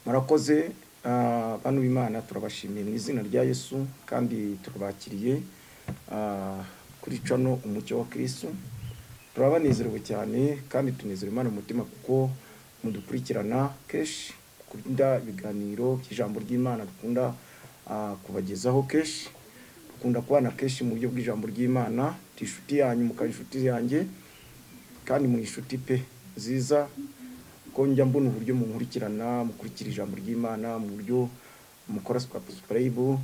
Murakoze, bantu b'Imana, turabashimiye mu izina rya Yesu kandi turabakiriye kuri channel Umucyo wa Kristo. Turabanezerewe cyane kandi tunezerewe Imana mu mutima kuko mudukurikirana kenshi, dukunda ibiganiro by'ijambo ry'Imana, dukunda kubagezaho kenshi, dukunda kubana kenshi mu buryo bw'ijambo ry'Imana. Ndi inshuti yanyu, mukaba inshuti yanjye, kandi mu inshuti pe nziza, ko njya mbona uburyo munkurikirana, mukurikira ijambo ry'Imana, mu buryo mukora subscribe,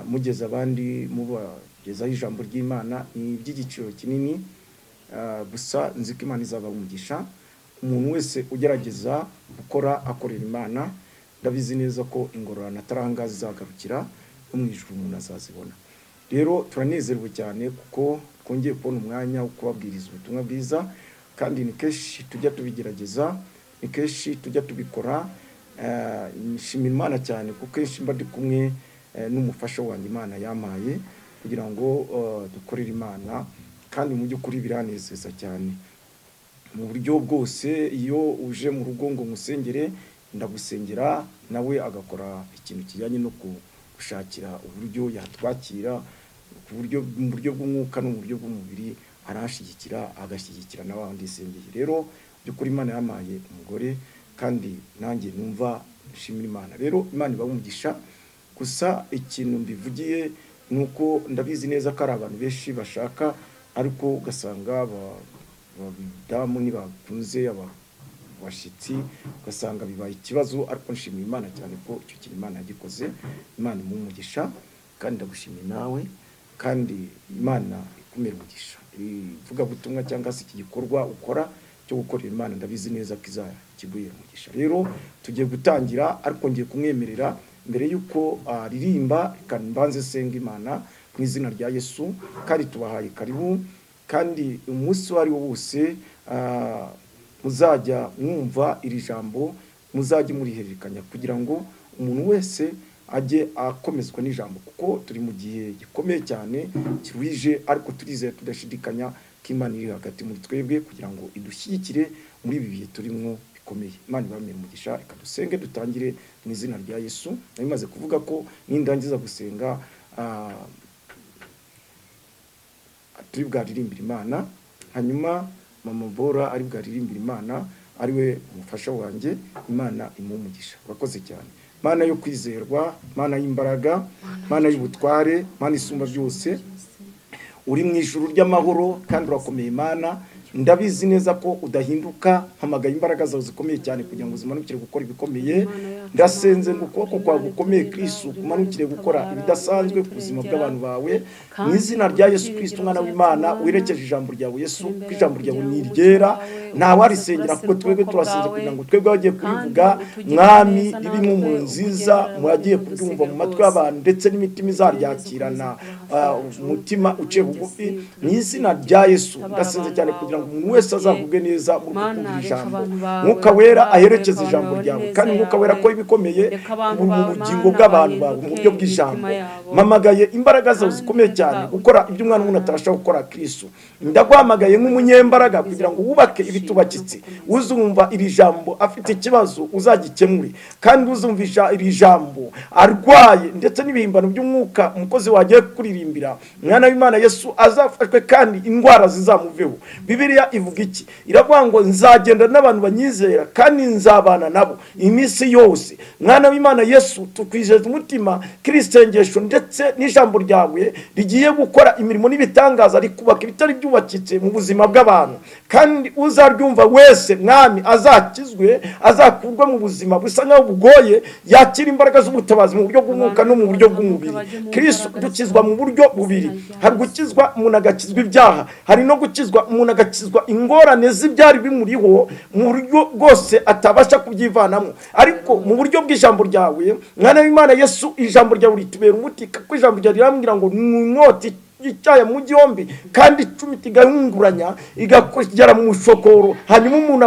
mugeza abandi, mubagezaho ijambo ry'Imana, ni iby'igiciro kinini. Gusa nzi ko Imana izaba umugisha umuntu wese ugerageza gukora akorera Imana. Ndabizi neza ko ingororano atari ahangaha zizagarukira, no mu ijuru umuntu azazibona. Rero turanezerewe cyane kuko twongeye kubona umwanya wo kubabwiriza ubutumwa bwiza, kandi ni kenshi tujya tubigerageza, ni kenshi tujya tubikora. Nshimira Imana cyane kuko kenshi mba ndi kumwe n'umufasha wanjye Imana yampaye kugira ngo dukorere Imana, kandi mu by'ukuri biranezeza cyane mu buryo bwose. Iyo uje mu rugo ngo musengere, ndagusengera, nawe agakora ikintu kijyanye no gushakira uburyo yatwakira ku buryo mu buryo bw'umwuka no mu buryo bw'umubiri, aranshyigikira, agashyigikira n'abandi isengeye. Rero by'ukuri Imana yampaye umugore kandi nanjye numva nshimira Imana. Rero Imana ibahe umugisha. Gusa ikintu mbivugiye ni uko ndabizi neza ko ari abantu benshi bashaka, ariko ugasanga abadamu ntibakunze abashyitsi, ugasanga bibaye ikibazo. Ariko nshimiye Imana cyane ko icyo kintu Imana yagikoze. Imana imuhe umugisha, kandi ndagushimiye nawe, kandi Imana ikumira umugisha. Ivugabutumwa cyangwa se iki gikorwa ukora cyo gukorera Imana, ndabizi neza ko izakiguhera umugisha. Rero tugiye gutangira, ariko ngiye kumwemerera mbere y'uko aririmba, reka mbanze senga Imana mu izina rya Yesu. Kandi tubahaye karibu, kandi umunsi uwo ari wo wose muzajya mwumva iri jambo, muzajye murihererekanya kugira ngo umuntu wese ajye akomezwa n'ijambo, kuko turi mu gihe gikomeye cyane kiruhije, ariko turizeye tudashidikanya ko Imana iri hagati muri twebwe kugira ngo idushyigikire muri ibi bihe turimo bikomeye. Imana ibamere umugisha. Reka dusenge, dutangire mu izina rya Yesu. Nari maze kuvuga ko nindangiza gusenga turi bwaririmbire Imana, hanyuma Mama Bora ari bwaririmbire Imana, ariwe umufasha wanjye. Imana imuhe umugisha. Urakoze cyane, Mana yo kwizerwa, Mana y'imbaraga, Mana y'ubutware, Mana isumba byose, uri mu ijuru ry'amahoro kandi urakomeye. Mana, ndabizi neza ko udahinduka. Hamagaye imbaraga zawe zikomeye cyane kugira ngo zimanukire gukora ibikomeye. Ndasenze ngo ukuboko kwawe gukomeye, Kristo, kumanukire gukora ibidasanzwe ku buzima bw'abantu bawe mu izina rya Yesu Kristo, umwana w'Imana. Werekeje ijambo ryawe, Yesu, kuko ijambo ryawe ni iryera, ntawarisengera kuko twebwe turasenze kugira ngo twebwe abagiye kurivuga, Mwami, ribe impumuro nziza mu bagiye kuryumva, mu matwi y'abantu ndetse n'imitima izaryakirana umutima uciye bugufi. Mu izina rya Yesu ndasenze cyane kugira ngo umuntu wese azagubwe neza muri uku kumvira ijambo. Mwuka Wera aherekeze ijambo ryawe, kandi Mwuka Wera akora ibikomeye mu bugingo bw'abantu bawe mu buryo bw'ijambo. Mpamagaye imbaraga zawe zikomeye cyane gukora ibyo umwana w'umuntu atabasha gukora. Kristo, ndaguhamagaye nk'umunyembaraga kugira ngo wubake ibitubakitse. Uzumva iri jambo afite ikibazo, uzagikemure, kandi uzumvisha iri jambo arwaye ndetse n'ibihimbano by'umwuka, umukozi wagiye kuririmbira, mwana w'Imana Yesu, azafashwe kandi indwara zizamuveho. Bibiliya ivuga iki? Iravuga ngo nzagenda n'abantu banyizera kandi nzabana nabo iminsi yose. Mwana w'Imana Yesu, tukwizeza umutima ko iri sengesho ndetse n'ijambo ryawe rigiye gukora imirimo n'ibitangaza, rikubaka ibitari byubakitse mu buzima bw'abantu, kandi uzaryumva wese, Mwami, azakizwe, azakurwe mu buzima busa nkaho bugoye, yakira imbaraga z'ubutabazi mu buryo bw'umwuka no mu buryo bw'umubiri. Kristo, dukizwa mu buryo bubiri: hari gukizwa umuntu agakizwa ibyaha, hari no gukizwa umuntu agakizwa ingorane z'ibyari bimuriho mu buryo bwose atabasha kubyivanamo. Ariko mu buryo bw'ijambo ryawe, mwana w'Imana Yesu, ijambo ryawe ritubera umuti, kuko ijambo ryawe rirambwira ngo ni inkota icyaya mu gihombi kandi icumita igahunguranya igakugera mu mushokoro, hanyuma umuntu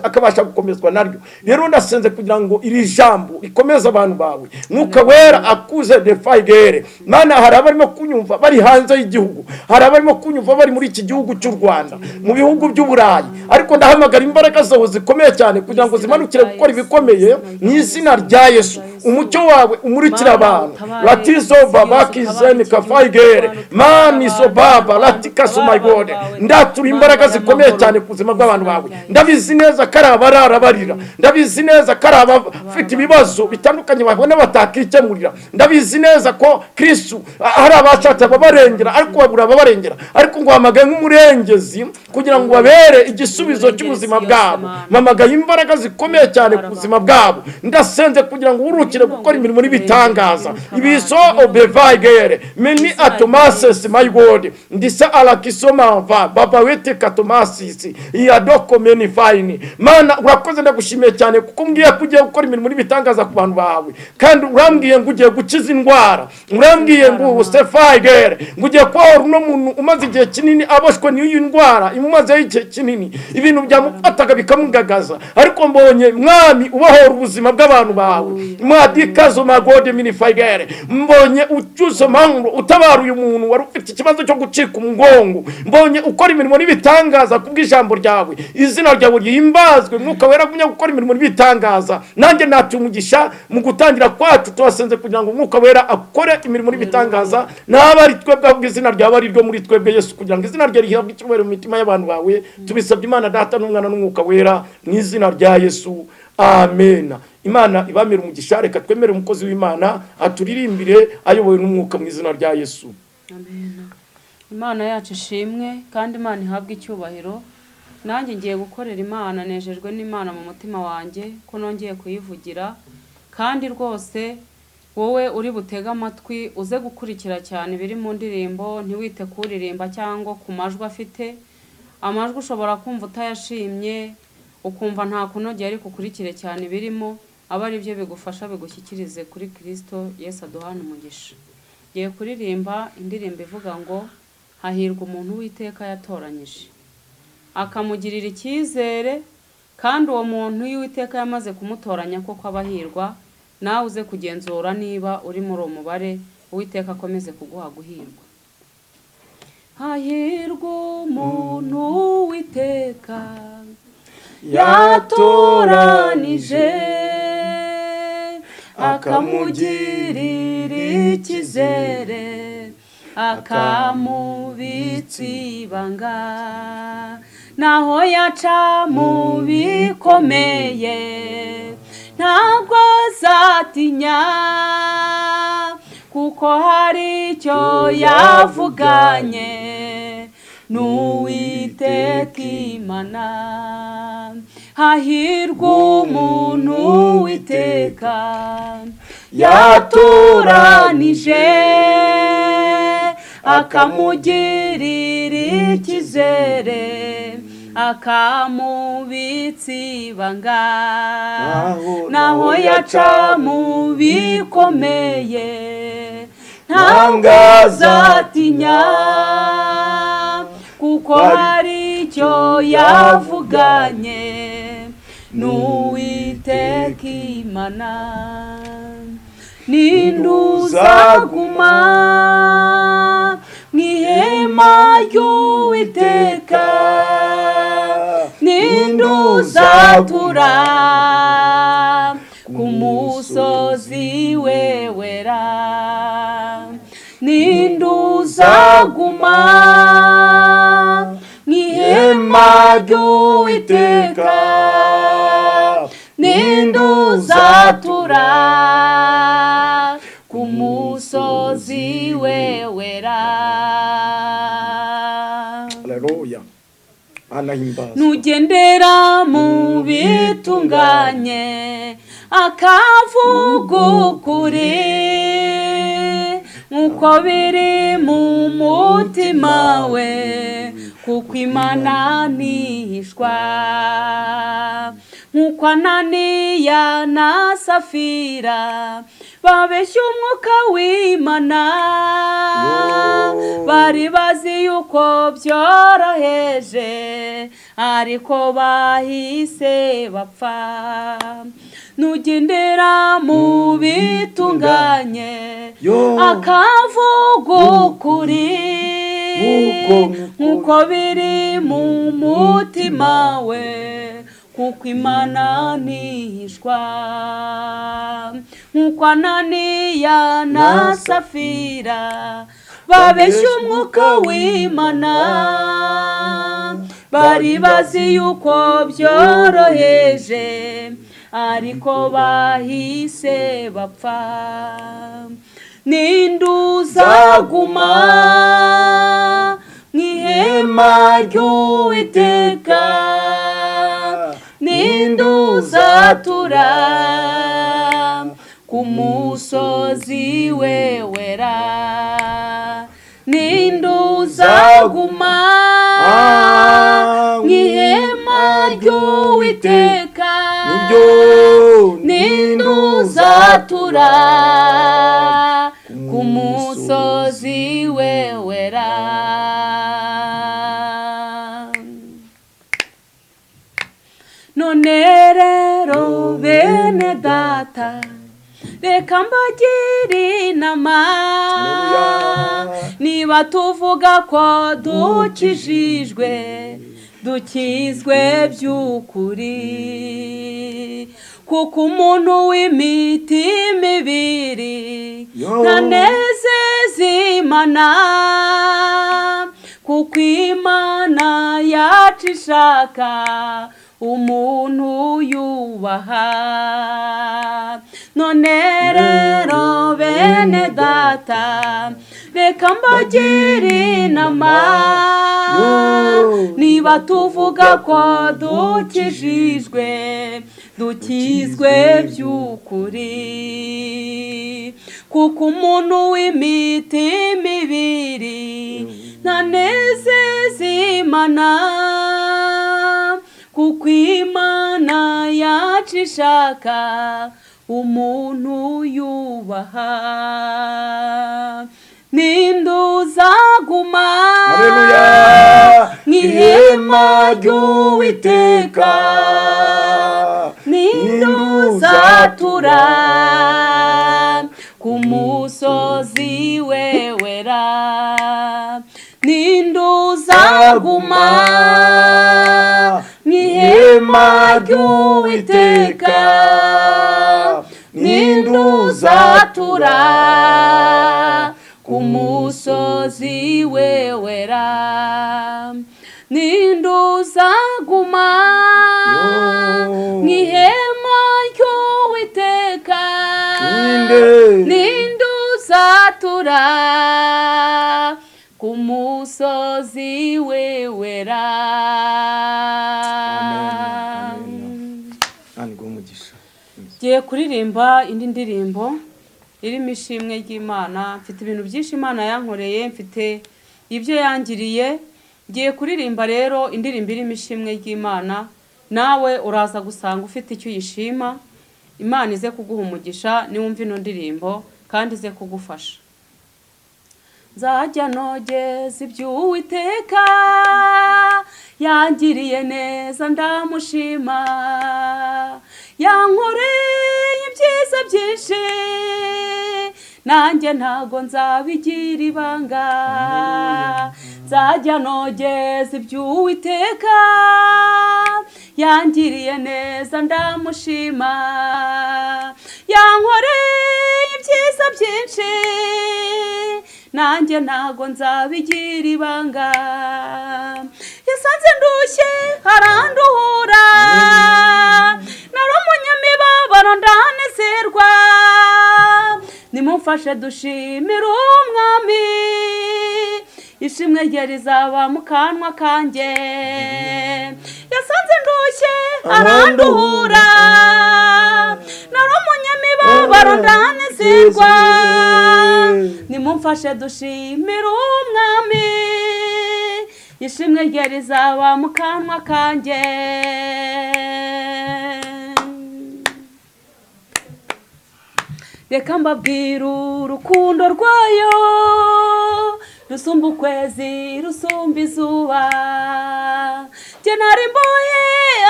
akabasha gukomezwa naryo. Rero ndasenze kugira ngo iri jambo rikomeze abantu bawe. Mwuka Wera akuze defayigere. Mana, hari abarimo kunyumva bari hanze y'igihugu, hari abarimo kunyumva bari muri iki gihugu cy'u Rwanda, mu bihugu by'Uburayi, ariko ndahamagara imbaraga zawe zikomeye cyane kugira ngo zimanukire gukora ibikomeye mu izina rya Yesu. Umucyo wawe umurikira abantu. Latizo baba kizeni kafayigere mani so baba latikaso. My God, ndatura imbaraga zikomeye cyane ku buzima bw'abantu bawe. Ndabizi neza ko ari abarara barira, ndabizi neza ko ari abafite ibibazo bitandukanye babona batakikemurira, ndabizi neza ko Kristu hari abashatse ababarengera ariko babura ababarengera, ariko ngo hamagaye nk'umurengezi kugira ngo babere igisubizo cy'ubuzima bwabo. Mpamagaye imbaraga zikomeye cyane ku buzima bwabo. Ndasenze kugira ngo wurukire gukora imirimo n'ibitangaza ibiso obevagere meni atomases. My God, ndisa alakisomava baba wete katomasisi iyadoko meni fayini. Mana, urakoze, ndagushimiye cyane kuko umbwiye ko ugiye gukora imirimo n'ibitangaza ku bantu bawe, kandi urambwiye ngo ugiye gukiza indwara, urambwiye ngo sefayigere ngo ugiye kubohora uno muntu umaze igihe kinini aboshwe n'iyi ndwara imumazeho igihe kinini, ibintu byamufataga bikamugagaza, ariko mbonye Mwami ubohora ubuzima bw'abantu bawe. Mwadikazo magode minifayigere, mbonye ucyuso mpamvu utabara uyu muntu wari ufite ikibazo cyo gucika umugongo, mbonye ukora imirimo n'ibitangaza kubw'ijambo ryawe. Izina ryawe rihimbazwe. Mwuka Wera agumya gukora imirimo n'ibitangaza. Nanjye natuye umugisha mu gutangira kwacu. Tubasenze kugira ngo Umwuka Wera akore imirimo n'ibitangaza, naba ari twebwe ahubwo izina ryawe ari ryo muri twebwe, Yesu, kugira ngo izina rye rihabwe icyubahiro mu mitima y'abantu bawe. Tubisabye Imana Data n'Umwana n'Umwuka Wera mu izina rya Yesu, amen. Imana ibamire umugisha. Reka twemere umukozi w'Imana aturirimbire ayobowe n'Umwuka mu izina rya Yesu. Amen. Imana yacu ishimwe kandi Imana ihabwe icyubahiro. Nanjye ngiye gukorera Imana, nejejwe n'Imana mu mutima wanjye ko nongeye kuyivugira. Kandi rwose wowe uri butege amatwi uze gukurikira cyane ibiri mu ndirimbo, ntiwite kuririmba cyangwa ku majwi afite. Amajwi ushobora kumva utayashimye, ukumva nta kunogeye, ariko ukurikire cyane ibirimo, aba ari byo bigufasha bigushyikirize kuri Kirisito Yesu. Aduhana umugisha. Ngiye kuririmba indirimbo ivuga ngo hahirwa umuntu Uwiteka yatoranyije akamugirira icyizere, kandi uwo muntu iyo Uwiteka yamaze kumutoranya koko aba ahirwa. Nawe uze kugenzura niba uri muri uwo mubare. Uwiteka akomeze kuguha guhirwa. Hahirwa umuntu Uwiteka yatoranije akamugirira icyizere, akamubitsa ibanga, naho yaca mu bikomeye ntabwo azatinya, kuko hari icyo yavuganye n'Uwiteka Imana. Hahirwa umuntu Uwiteka yatoranije akamugirira icyizere, akamubitsa ibanga, naho yaca mu bikomeye ntabwo azatinya, kuko hari icyo yavuganye n'Uwiteka Imana. Ninde uzaguma mu ihema ry'Uwiteka? Ninde uzatura ku musozi we wera? Ninde uzaguma mu ihema ry'Uwiteka? Ninde uzatura ku musozi we wera? Haleluya, anahimbazwa. Nugendera mu bitunganye akavuga ukuri nk'uko biri mu mutima we, kuko Imana ntihishwa. Nk'uko Ananiya na Safira babeshya umwuka w'Imana, Yo. bari bazi yuko byoroheje, ariko bahise bapfa. Nugendera mu bitunganye, Yo. akavuga ukuri Nk'uko nk'uko biri mu mutima we, kuko Imana ntihishwa. Nk'uko Ananiya na Safira babeshya umwuka w'Imana, bari bazi yuko byoroheje, ariko bahise bapfa. Ninde uzaguma mu ihema ry'Uwiteka? Ninde uzatura ku musozi we wera? Ninde uzaguma mu ihema ry'Uwiteka? Nibyo. Ninde uzatura ku musozi we wera? None rero bene data, reka mbagire inama. Haleluya. Niba tuvuga ko dukijijwe, dukizwe by'ukuri, kuko umuntu w'imitima ibiri Yo. ntanezeza Imana, kuko Imana yacu ishaka umuntu yubaha. None rero bene data, reka mbagire inama. Yo. Niba tuvuga ko dukijijwe, dukizwe by'ukuri, kuko umuntu w'imitima ibiri ntanezeza Imana, kuko Imana yacu ishaka umuntu yubaha. Ninde uzaguma Haleluya. mu ihema ry'Uwiteka? Ninde uzatura ku musozi we wera? Ninde uzaguma mu ihema ry'Uwiteka? Ninde uzatura ku musozi we wera? Ninde uzaguma Yo. mu ihema ry'Uwiteka? Ninde? Ninde uzatura ku musozi we wera? Amen, amen. Imana iguhe umugisha. Ngiye kuririmba indi ndirimbo irimo ishimwe ry'Imana. Mfite ibintu byinshi Imana yankoreye, mfite ibyo yangiriye. Ngiye kuririmba rero indirimbo irimo ishimwe ry'Imana, nawe uraza gusanga ufite icyo uyishima. Imana ize kuguha umugisha niwumva ino ndirimbo, kandi ize kugufasha. Nzajya nogeza iby'Uwiteka yangiriye neza, ndamushima. Yankoreye ibyiza byinshi, nanjye ntago nzabigira ibanga. Nzajya nogeza iby'Uwiteka yangiriye neza, ndamushima. Yankoreye ibyiza byinshi, nanjye ntago nzabigira ibanga. Yasanze ndushye aranduhura, nari umunyamibabaro ndanezerwa. Nimumfashe dushimire umwami, ishimwe rye rizaba mu kanwa kanjye. Yasanze ndushye aranduhura, nari umunyamibabaro ndanezerwa. Nimumfashe dushimire umwami, ishimwe rye rizaba mu kanwa kanjye. Reka mbabwire urukundo rwayo rusumba ukwezi, rusumba izuba. Jye nari mboye,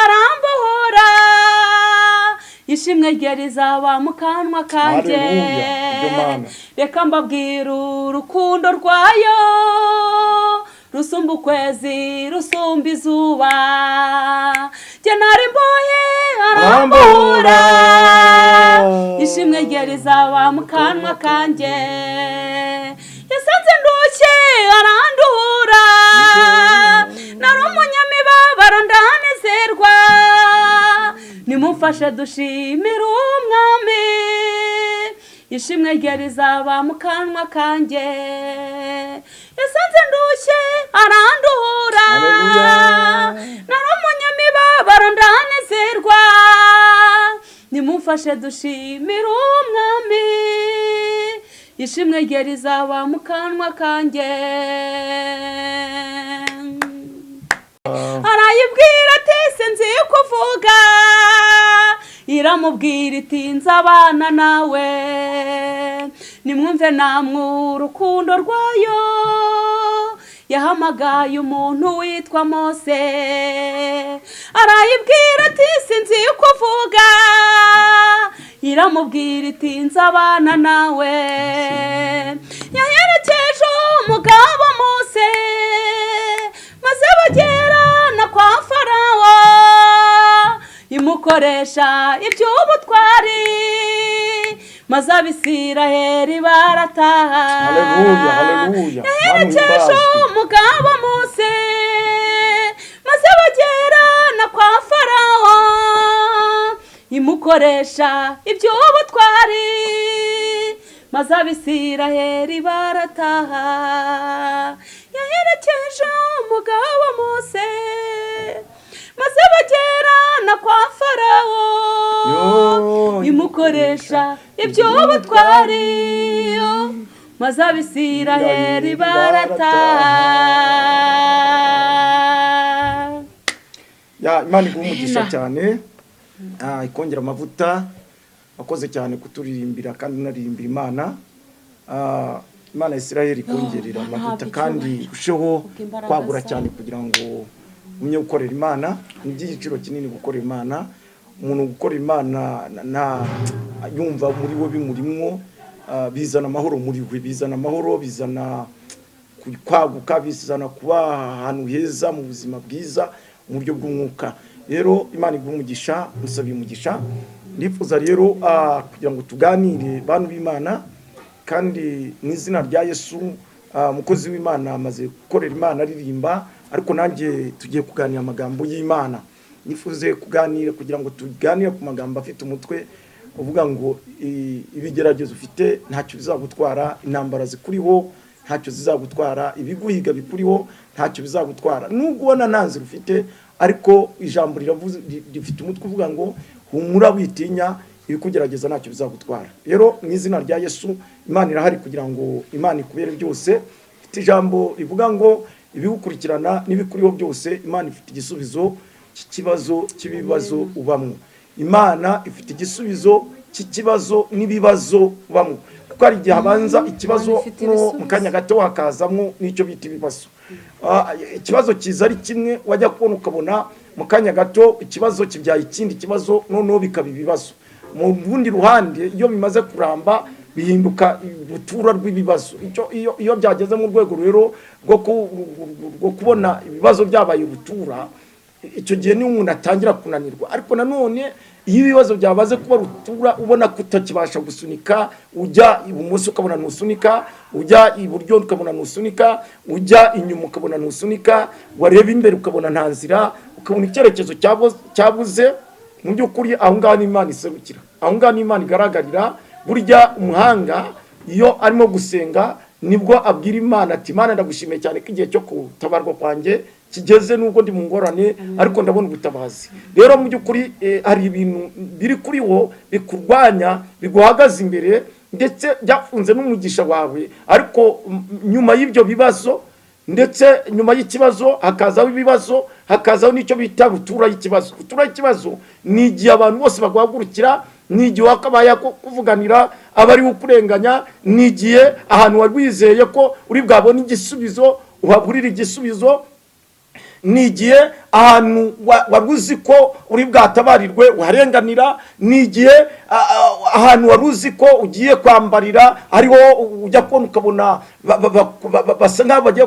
arambohora. Ishimwe rye rizaba mu kanwa kanjye. Haleluya, ibyo Mana. Reka mbabwire urukundo rwayo rusumba ukwezi, rusumba izuba. Jye nari mboye, arambohora. Ishimwe rye rizaba mu kanwa kanjye. Yasanze ndushye, aranduhura. Nari umunyamibabaro, ndanezerwa. Nimumfashe dushimire Umwami. Ishimwe rye rizaba mu kanwa kanjye. Yasanze ndushye, aranduhura. Haleluya. Nari umunyamibabaro, ndanezerwa. Nimumfashe dushimire Umwami. Ishimwe rye rizaba mu kanwa kanjye. Arayibwira ati: "Sinzi kuvuga." Iramubwira iti: "Nzabana nawe." Nimwumve namwe urukundo rwayo. Yahamagaye umuntu witwa Mose, arayibwira ati: "Sinzi kuvuga." Iramubwira iti: "Nzabana nawe." Yaherekeje umugabo Mose, maze bagerana kwa Farawo, imukoresha iby'ubutwari, maze Abisiraheli barataha. Haleluya, haleluya. Yaherekeje Mana uhimbazwe. umugabo Mose, maze bagerana kwa Farawo, imukoresha iby'ubutwari, maze Abisiraheli barataha. Yaherekeje umugabo Mose, maze bagerana kwa Farawo, Yo, imukoresha iby'ubutwari, maze Abisiraheli barataha. Ya, Imana iguha umugisha Amena. cyane. Ikongera amavuta. Wakoze cyane kuturirimbira kandi unaririmbira Imana. Imana ya Isiraheli ikongerera Imana amavuta ihabwe kandi icyubahiro. irusheho Kubw'imbaraga kwagura zayo. cyane kugira ngo umye gukorera Imana. Ni iby'igiciro kinini gukorera Imana. Umuntu gukora Imana na yumva muri we bimurimwo, bizana amahoro muri we, bizana amahoro, bizana kwaguka, bizana kuba ahantu heza mu buzima bwiza mu buryo bw'umwuka. Rero Imana iguha umugisha, musabiye umugisha. Ndifuza rero kugira ngo tuganire, bantu b'Imana, kandi mu izina rya Yesu. Umukozi w'Imana amaze gukorera Imana aririmba, ariko nanjye tugiye kuganira amagambo y'Imana. Nifuze kuganira kugira ngo tuganire ku magambo afite umutwe uvuga ngo ibigeragezo ufite ntacyo bizagutwara, intambara zikuriho ntacyo zizagutwara, ibiguhiga bikuriho ntacyo bizagutwara, nubwo ubona nta nzira ufite. Ariko ijambo riravuze, rifite umutwe uvuga ngo humura, witinya, ibikugerageza ntacyo bizagutwara. Rero mu izina rya Yesu, Imana irahari kugira ngo Imana ikubere byose. Ifite ijambo rivuga ngo ibigukurikirana n'ibikuriho byose, Imana ifite igisubizo cy'ikibazo cy'ibibazo ubamwo. Imana ifite igisubizo cy'ikibazo n'ibibazo ubamwo, kuko hari igihe habanza ikibazo, Imana ifite no mu ibisubizo. kanya gato hakazamwo n'icyo bita ibibazo. Ikibazo kiza ari kimwe, wajya kubona ukabona mu kanya gato ikibazo kibyaye ikindi kibazo, noneho bikaba ibibazo. Mu rundi ruhande, iyo bimaze kuramba bihinduka urutura rw'ibibazo. Icyo iyo byageze mu rwego rero rwo kubona ibibazo byabaye urutura, icyo gihe niyo umuntu atangira kunanirwa. Ariko nanone iyo ibibazo byamaze kuba rutura, ubona ko utakibasha gusunika, ujya ibumoso ukabona ntusunika, ujya iburyo ukabona ntusunika, ujya inyuma ukabona ntusunika, wareba imbere ukabona nta nzira, ukabona icyerekezo cyabuze, mu by'ukuri aho ngaho ni Imana iserukira, aho ngaho ni Imana igaragarira. Burya umuhanga iyo arimo gusenga nibwo abwira Imana ati: "Imana, ndagushimiye cyane ko igihe cyo gutabarwa kwanjye kigeze, nubwo ndi mu ngorane ariko ndabona ubutabazi." Rero mu by'ukuri hari ibintu biri kuri wo bikurwanya, biguhagaze imbere, ndetse byafunze n'umugisha wawe. Ariko nyuma y'ibyo bibazo, ndetse nyuma y'ikibazo hakazaho ibibazo, hakazaho n'icyo bita rutura y'ikibazo. Rutura y'ikibazo ni igihe abantu bose baguhagurukira. Ni igihe wakabaye kuvuganira aba ari ukurenganya. Ni igihe ahantu wari wizeye ko uri bwabone igisubizo uhaburira igisubizo. Ni igihe ahantu wari uzi ko uri bwatabarirwe uharenganira. Ni igihe ahantu wari uzi ko ugiye kwambarira hariho ujya kubona ukabona basa nk'aho bagiye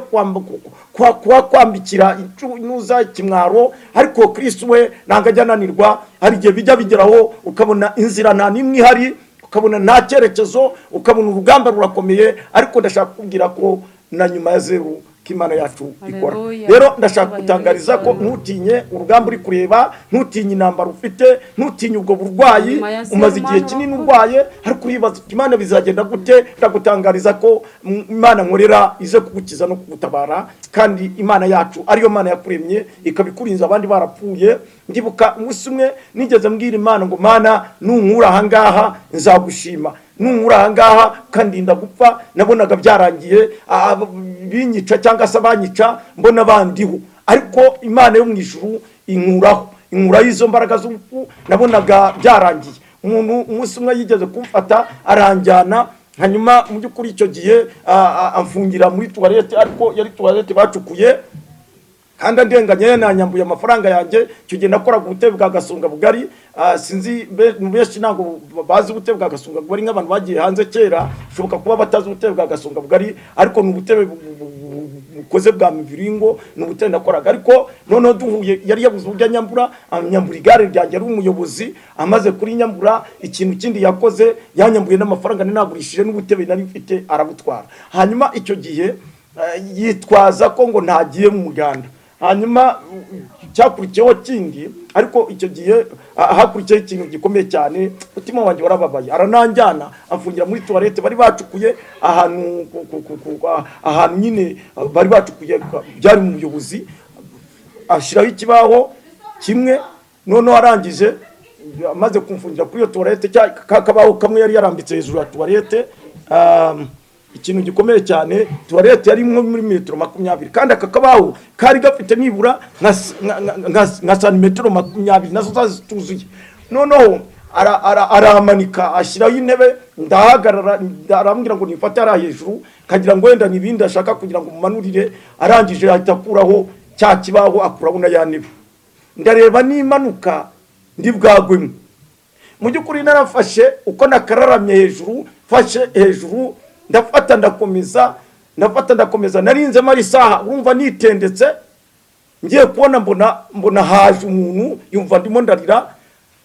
kuhakwambikira intuza ikimwaro. Ariko Kristo we ntabwo ajya ananirwa. Hari igihe bijya bigeraho ukabona inzira nta n'imwe ihari, ukabona nta cyerekezo, ukabona urugamba rurakomeye, ariko ndashaka kukubwira ko na nyuma ya zeru ko Imana yacu ikora. Haleluya. Rero ndashaka gutangariza ko ntutinye urugamba uri kureba, ntutinye intambara ufite, ntutinye ubwo burwayi. Nyuma ya zeru, Umaze igihe Imana kinini urakora. urwaye, ariko uribaza uti: "Imana bizagenda gute?" Ndagutangariza ko Imana nkorera ize kugukiza no kugutabara, kandi Imana yacu ariyo Mana yakuremye, ikaba ikurinze abandi barapfuye. Ndibuka umunsi umwe nigeze mbwira Imana ngo: "Mana, nunkura ahangaha nzagushima, nunkura ahangaha ukandinda gupfa." Nabonaga byarangiye, binyica cyangwa se abanyica mbona bandiho, ariko Imana yo mu ijuru inkuraho izo mbaraga z'urupfu. Nabonaga byarangiye. Umuntu umunsi umwe yigeze kumfata aranjyana, hanyuma mu by'ukuri icyo gihe amfungira muri toilette, ariko yari toilette bacukuye, kandi andenganye, yanyambuye amafaranga yanjye. Icyo gihe nakoraga ubutebe bwa Gasonga Bugari. Sinzi benshi ntabwo bazi ubutebe bwa Gasonga Bugari, nk'abantu bagiye hanze kera bishoboka kuba batazi ubutebe bwa Gasonga Bugari, ariko ni ubutebe bukoze bwa miviringo. Ni ubutebe nakoraga, ariko noneho duhuye yari yabuze uburyo anyambura, anyambura igare ryanjye, ari umuyobozi. Amaze kurinyambura, ikintu kindi yakoze, yanyambuye n'amafaranga nari nagurishije n'ubutebe nari mfite arabutwara. Hanyuma icyo gihe yitwaza ko ngo ntagiye mu muganda. Hanyuma cyakurikiyeho kindi, ariko icyo gihe hakurikiyeho ikintu gikomeye cyane, umutima wanjye warababaye. Arananjyana amfungira muri toilette bari bacukuye ahantu ahantu nyine bari bacukuye, byari mu buyobozi, ashyiraho ikibaho kimwe. Noneho arangije, amaze kumfungira kuri iyo toilette, ka kabaho kamwe yari yarambitse hejuru ya toilette. Ikintu gikomeye cyane, toilette yari nko muri metero 20, kandi aka kabaho kari gafite nibura nka santimetero 20 nazo zituzuye. Noneho aramanika, ashyiraho intebe, ndahagarara. Arambwira ngo nifate hariya hejuru, kagira ngo wenda n'ibindi ashaka kugira ngo mumanurire. Arangije ahita akuraho cya kibaho, akuraho na ya ntebe. Ndareba n'impanuka ndi bwagwemo. Mu by'ukuri narafashe uko nakararamye hejuru, mfashe hejuru, ndafata ndakomeza, ndafata ndakomeza. Narinzemo ari isaha, urumva nitendetse. Ngiye kubona mbona haje umuntu, yumva ndimo ndarira,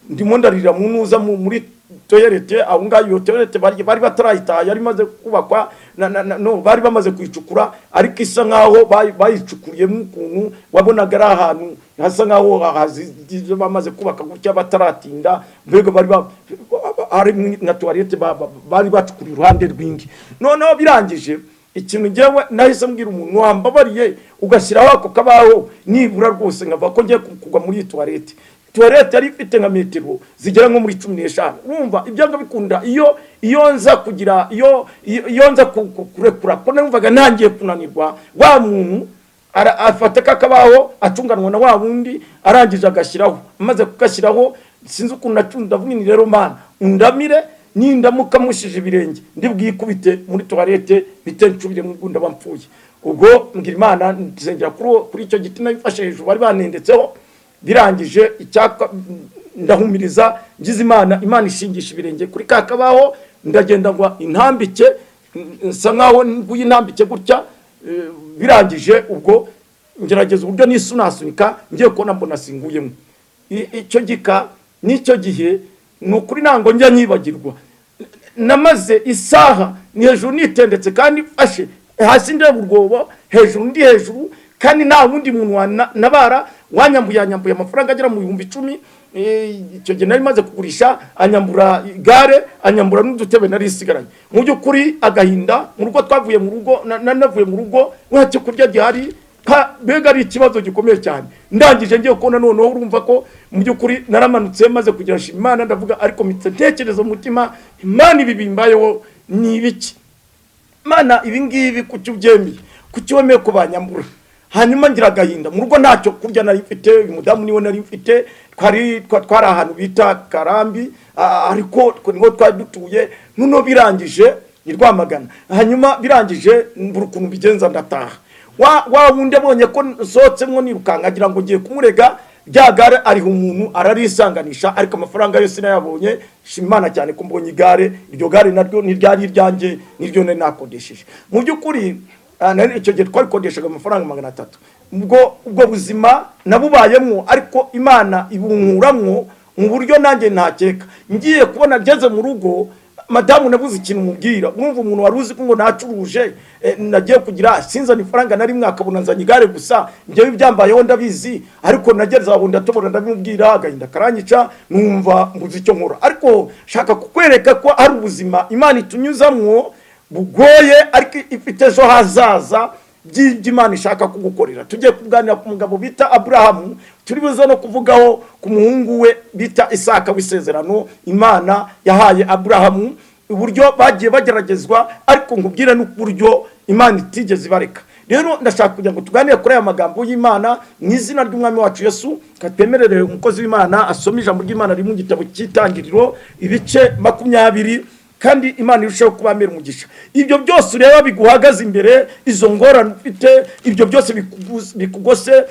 ndimo ndarira mu ntuza muri toilette aho ngaho. Iyo toilette bari batarayitaha, yari imaze kubakwa no bari bamaze kuyicukura, ariko isa nkaho bayicukuriyemo ukuntu wabonaga ari ahantu hasa nkaho bamaze kubaka gutya bataratinda. Mbega bari hari nka toilette bari bacukuriye iruhande rw'indi. Noneho birangije, ikintu ngewe nahise mbwira umuntu: "Wambabariye ugashyiraho ako kabaho nibura rwose nkava ko ngiye kugwa muri iyi toilette." Toilette yari ifite nka metero zigera nko muri 15. Urumva ibyanga bikunda, iyo nza kugira iyo nza kurekura, ko numvaga ntangiye kunanirwa, wa muntu afata ka kabaho acunganwa na wa wundi, arangije agashyiraho. Amaze kugashyiraho, sinzi ukuntu nacunze, ndavuga nti: "Rero Mana, undamire, nindamuka mushije ibirenge ndi bwikubite muri toilette bite ncubire mu ndaba mpfuye." Ubwo mbwira Imana, nsengera kuri icyo giti nabifashe hejuru bari banendetseho. Birangije icyaka ndahumiriza, ngize Imana, Imana ishingisha ibirenge kuri ka kabaho, ndagenda ngo intambike, nsa nkaho nguye intambike gutya. Birangije ubwo ngerageza uburyo nisunasunika, ngiye kubona mbona singuyemo. Icyo gika n'icyo gihe ni ukuri ntabwo njya nyibagirwa. Namaze isaha ni hejuru nitendetse, kandi mfashe hasi ndeba urwobo hejuru, ndi hejuru, kandi nta wundi muntu wanabara. Wanyambuye yanyambuye amafaranga agera mu 10,000. Icyo gihe nari maze kugurisha, anyambura igare, anyambura n'udutebe nari isigaranye. Mu by'ukuri agahinda mu rugo, twavuye mu rugo, navuye mu rugo nta cyo kurya gihari, mbega ari ikibazo gikomeye cyane. Ndangije ngiye kubona noneho, urumva ko mu by'ukuri naramanutse, maze kugira shima Imana, ndavuga, ariko mpita ntekereza mu mutima: "Imana, ibi bimbayeho ni ibiki? Mana, ibi ngibi kuki ubyemeye? Kuki wemeye ko banyambura?" Hanyuma ngira agahinda mu rugo, ntacyo kurya nari mfite. Uyu mudamu niwe nari mfite, twari ahantu bita Karambi, ariko niho twari dutuye. Noneho birangije ni Rwamagana. Hanyuma birangije mbura ukuntu mbigenza, ndataha. Wa wundi abonye ko nsohotsemo nirukanka, agira ngo ngiye kumurega. Rya gare ariha umuntu, ararisanganisha, ariko amafaranga yose nayabonye. Shima Imana cyane ko mbonye igare. Iryo gare naryo ntiryari iryanjye, niryo nari nakodesheje. Mu by'ukuri icyo gihe twarikodeshaga amafaranga 300. Ubwo buzima nabubayemo, ariko Imana ibunkuramwo mu buryo nanjye ntakeka. Ngiye kubona ngeze mu rugo, madamu nabuze ikintu mubwira. Mwumva umuntu wari uzi ko ngo nacuruje, nagiye kugira sinzana ifaranga na rimwe, akabona nzanye igare gusa. Njyewe ibyambayeho ndabizi, ariko nageze aho ndatobora, ndabimubwira, agahinda karanyica, numva mbuze icyo nkora. Ariko shaka kukwereka ko ari ubuzima Imana itunyuzamwo bugoye, ariko ifite ejo hazaza by'ibyo Imana ishaka kugukorera. Tugiye kuganira ku mugabo bita Aburahamu, turi buze no kuvugaho ku muhungu we bita Isaka w'isezerano Imana yahaye Aburahamu, uburyo bagiye bageragezwa, ariko nkubwire n'uburyo Imana itigeze ibareka. Rero ndashaka kugira ngo tuganire kuri aya magambo y'Imana mu izina ry'Umwami wacu Yesu. Katwemerere umukozi w'Imana asome ijambo ry'Imana riri mu gitabo cy'Itangiriro, ibice 20, kandi Imana irushaho kubamera umugisha. Ibyo byose ureba biguhagaze imbere, izo ngorane ufite, ibyo byose bikugose,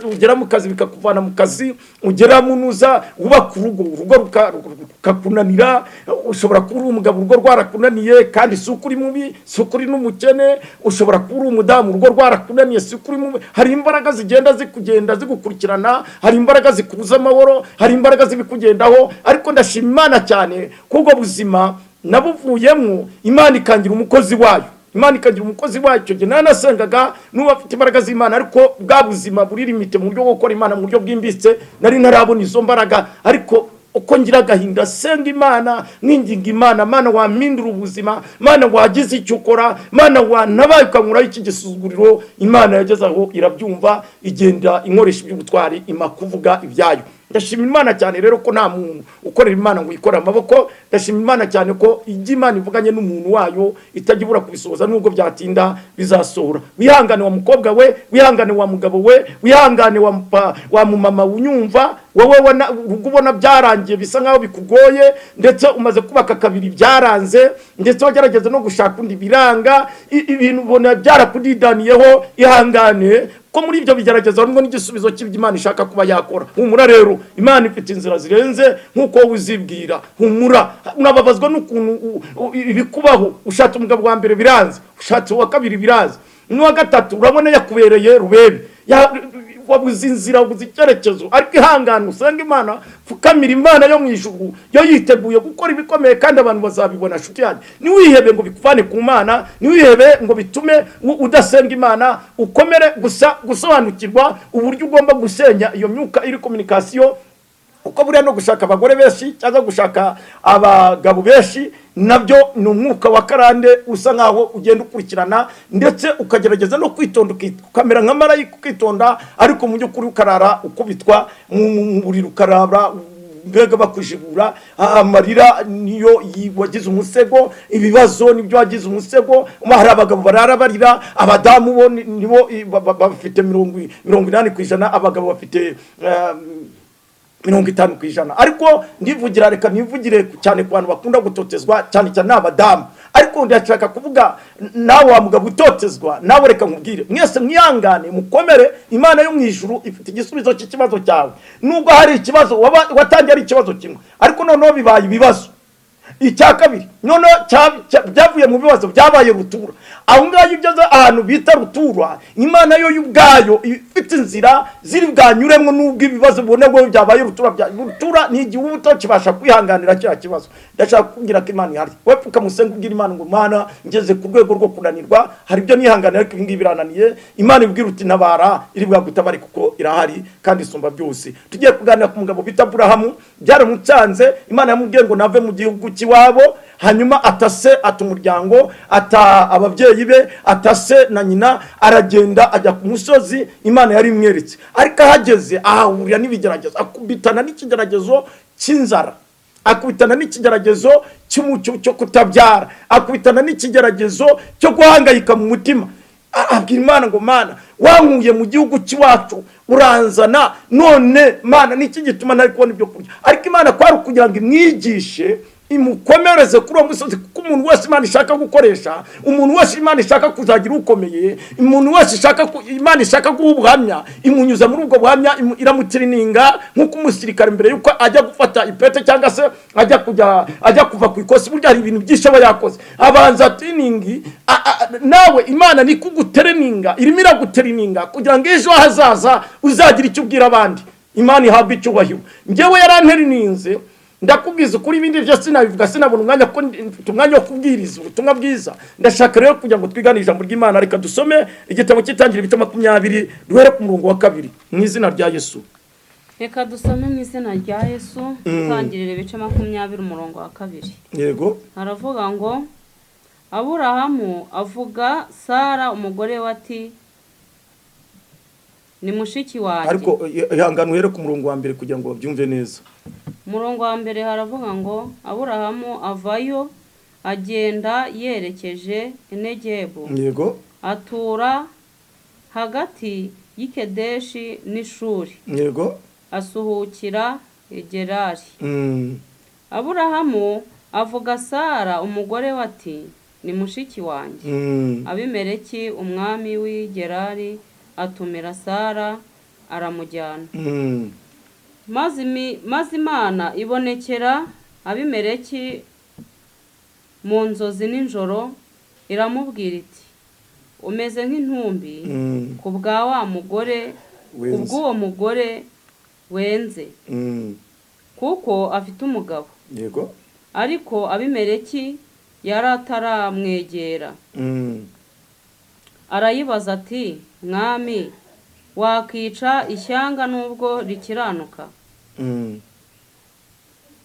ugera mu kazi bikakuvana mu kazi, ugera mu nuza wubaka urugo, urugo rukakunanira. Ushobora kuba uri umugabo, urugo rwarakunaniye, kandi si uko uri mubi, si uko uri n'umukene. Ushobora kuba uri umudamu, urugo rwarakunaniye, si uko uri mubi. Hari imbaraga zigenda zikugenda zigukurikirana, hari imbaraga zikubuza amahoro, hari imbaraga zibikugendaho. Ariko ndashima Imana cyane ko ubwo buzima nabuvuyemo, Imana ikangira umukozi wayo, Imana ikagira umukozi wayo. Icyo gihe nanasengaga n'ubu afite imbaraga z'Imana, ariko bwa buzima buri limité mu buryo bwo gukora Imana mu buryo bwimbitse, nari ntarabona izo mbaraga. Ariko uko ngira agahinda, senga Imana, ninginga Imana: "Mana, wampindura ubuzima, Mana, wagize icyo ukora, Mana, wanabaye ukankuraho iki gisuzuguriro." Imana yageze aho irabyumva, igenda inkoresha iby'ubutwari, ima kuvuga ibyayo. Ndashima Imana cyane rero ko nta muntu ukorera Imana ngo yikore amaboko. Ndashima Imana cyane ko ijya Imana ivuganye n'umuntu wayo itajya ibura kubisohoza, nubwo byatinda bizasohora. Wihangane wa mukobwa we, wihangane wa mugabo we, wihangane wa mumama unyumva wowe urugo ubona byarangiye, bisa nkaho bikugoye, ndetse umaze kubaka kabiri byaranze, ndetse wagerageza no gushaka undi biranga, ibintu ubona byarakudidaniyeho. Ihangane ko muri ibyo bigerageza harimo n'igisubizo cy'ibyo Imana ishaka kuba yakora. Humura rero, Imana ifite inzira zirenze nk'uko wowe uzibwira. Humura, unababazwa n'ukuntu ibikubaho. Ushatse umugabo wa mbere biranze, ushatse uwa kabiri biranze, n'uwa gatatu urabona yakubereye rubebe. Wabuze inzira, wabuze icyerekezo. Ariko ihangane, usenge Imana, pfukamira Imana yo mu ijuru, yo yiteguye gukora ibikomeye kandi abantu bazabibona. Nshuti yanjye, ntiwihebe ngo bikuvane ku Mana, ntiwihebe ngo bitume udasenga Imana. Ukomere gusa gusobanukirwa uburyo ugomba gusenya iyo myuka iri communication, kuko buriya no gushaka abagore benshi cyangwa gushaka abagabo benshi nabyo ni umwuka wa karande usa nkaho ugenda ukurikirana, ndetse ukagerageza no kwitonda, ukamera nka marayika ukitonda, ariko mu by'ukuri ukarara ukubitwa mu buriri, ukarara mbega bakujibura. Amarira niyo wagize umusego, ibibazo nibyo wagize umusego. Hari abagabo barara barira, abadamu bo nibo bafite 80%, abagabo bafite 50%. Ariko ndivugira, reka nivugire cyane ku bantu bakunda gutotezwa cyane cyane ni abadamu. Ariko ndashaka kuvuga nawe wa mugabo utotezwa nawe, reka nkubwire, mwese mwihangane, mukomere. Imana yo mu ijuru ifite igisubizo cy'ikibazo cyawe, nubwo hari ikibazo watangiye ari ikibazo kimwe, ariko noneho bibaye ibibazo. Icya kabiri noneho byavuye mu bibazo byabaye rutura. Aho ngaho iyo ugeze ahantu bita rutura, Imana yo ubwayo ifite inzira ziri bwanyuremo, nubwo ibibazo bibona ngo byabaye rutura. Rutura ni igihe uba utakibasha kwihanganira kiriya kibazo. Ndashaka kukubwira ko Imana ihari. We pfukamusenga, ubwira Imana ngo: "Mana, ngeze ku rwego rwo kunanirwa, hari ibyo nihanganira ariko ibi ngibi birananiye." Imana ibwira uti: "Ntabara." Iri bwagutabare kuko irahari kandi isumba byose. Tugiye kuganira ku mugabo bita Aburahamu. Byaramucanze. Imana yamubwiye ngo nave mu gihugu cy'iwabo, hanyuma atase ata umuryango, ata ababyeyi be, atase na nyina, aragenda ajya ku musozi Imana yari imweretse. Ariko ahageze ahahurira n'ibigeragezo, akubitana n'ikigeragezo cy'inzara, akubitana n'ikigeragezo cy'umucyo cyo kutabyara, akubitana n'ikigeragezo cyo guhangayika mu mutima. Abwira Imana ngo: "Mana, wankuye mu gihugu cy'iwacu uranzana, none Mana, niki gituma ntari kubona ibyo kurya?" Ariko Imana kwari ukugira ngo imwigishe, imukomereze kuri uwo musozi, kuko umuntu wese Imana ishaka gukoresha, umuntu wese Imana ishaka kuzagira ukomeye, umuntu wese Imana ishaka guha ubuhamya, imunyuza muri ubwo buhamya, iramutraininga, nk'uko umusirikare mbere y'uko ajya gufata ipete cyangwa se ajya kuva ku ikosi, burya hari ibintu byinshi aba yakoze, abanza training. Nawe Imana ni kugutraininga, irimo iragutraininga kugira ngo ejo hazaza uzagira icyo ubwira abandi. Imana ihabwe icyubahiro. Njyewe yarantraininze, ndakubwiza ukuri. Ibindi byo sinabivuga, sinabona umwanya, kuko mfite umwanya wo kubwiriza ubutumwa bwiza. Ndashaka rero kugira ngo twigane ijambo ry'Imana. Reka dusome igitabo cy'Itangiriro, ibice 20, duhere ku murongo wa 2, mu izina rya Yesu. Reka dusome mu izina rya Yesu. Itangiriro ibice 20, umurongo wa 2. Yego. Haravuga ngo: Aburahamu avuga Sara umugore we ati: "Ni mushiki wanjye." Ariko ihangane, uhere ku murongo wa 1 kugira ngo babyumve neza. Umurongo wa 1 haravuga ngo: Aburahamu avayo agenda yerekeje i Negebu, atura hagati y'i Kedeshi n'Ishuri, asuhukira i Gerari. Aburahamu avuga Sara umugore we ati: "Ni mushiki wanjye." Abimeleki umwami w'i Gerari atumira Sara, aramujyana. Maze Imana ibonekera Abimeleki mu nzozi nijoro, iramubwira iti: "Umeze nk'intumbi ku bwa wa mugore, ku Wenze. bw'uwo mugore wenze, kuko afite umugabo." Ariko Abimeleki yari ataramwegera. Arayibaza ati: "Mwami, wakica ishyanga nubwo rikiranuka?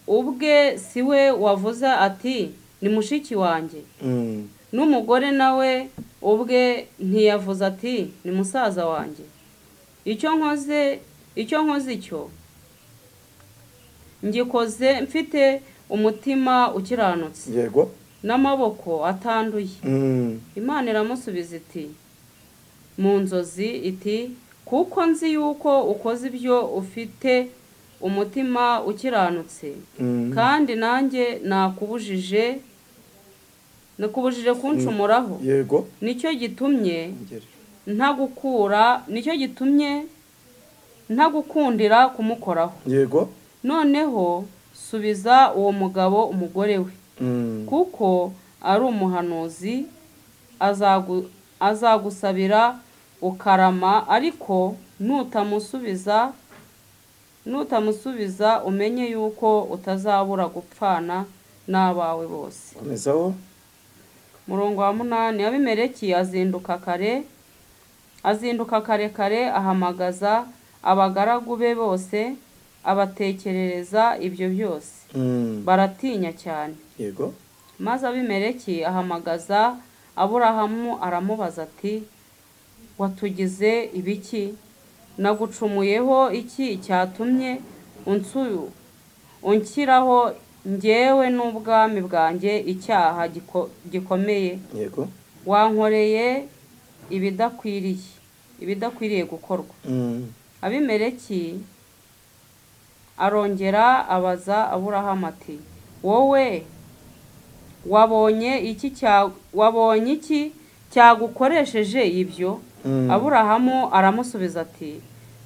Ubwe si we wavuze ati: 'Ni mushiki wanjye'? N'umugore nawe ubwe ntiyavuze ati: 'Ni musaza wanjye'? Icyo nkoze icyo ngikoze mfite umutima ukiranutse n'amaboko atanduye." Imana iramusubiza iti mu nzozi iti: "Kuko nzi yuko ukoze ibyo ufite umutima ukiranutse, kandi nanjye nakubujije kuncumuraho. Nicyo gitumye Ngere. ntagukura, nicyo gitumye ntagukundira kumukoraho. Noneho subiza uwo mugabo umugore we, kuko ari umuhanuzi, azagusabira ukarama. Ariko nutamusubiza, umenye yuko utazabura gupfana n'abawe bose." Komezaho. Murongo wa 8: Abimeleki azinduka kare kare, ahamagaza abagaragu be bose, abatekerereza ibyo byose. Baratinya cyane. Maze Abimeleki ahamagaza Aburahamu, aramubaza ati: "Watugize ibiki? Nagucumuyeho iki cyatumye unshyiraho njyewe n'ubwami bwanjye icyaha gikomeye? Wankoreye ibidakwiriye gukorwa." Abimeleki arongera abaza Aburahamu ati: "Wowe wabonye iki cyagukoresheje ibyo?" Aburahamu aramusubiza ati: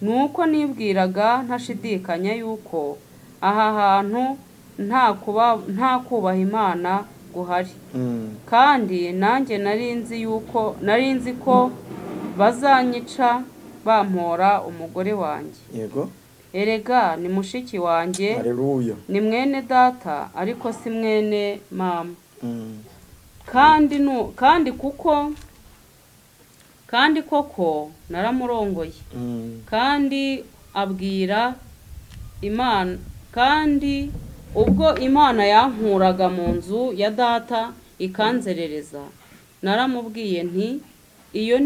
"Ni uko nibwiraga ntashidikanya yuko aha hantu nta kubaha Imana guhari, kandi nanjye nari nzi ko bazanyica bampora umugore wanjye. Erega ni mushiki wanjye, ni mwene data ariko si mwene mama. Kandi nu, kandi kuko kandi koko naramurongoye." Kandi abwira Imana: "Kandi ubwo Imana yankuraga mu nzu ya data ikanzerereza, naramubwiye nti: 'Iyo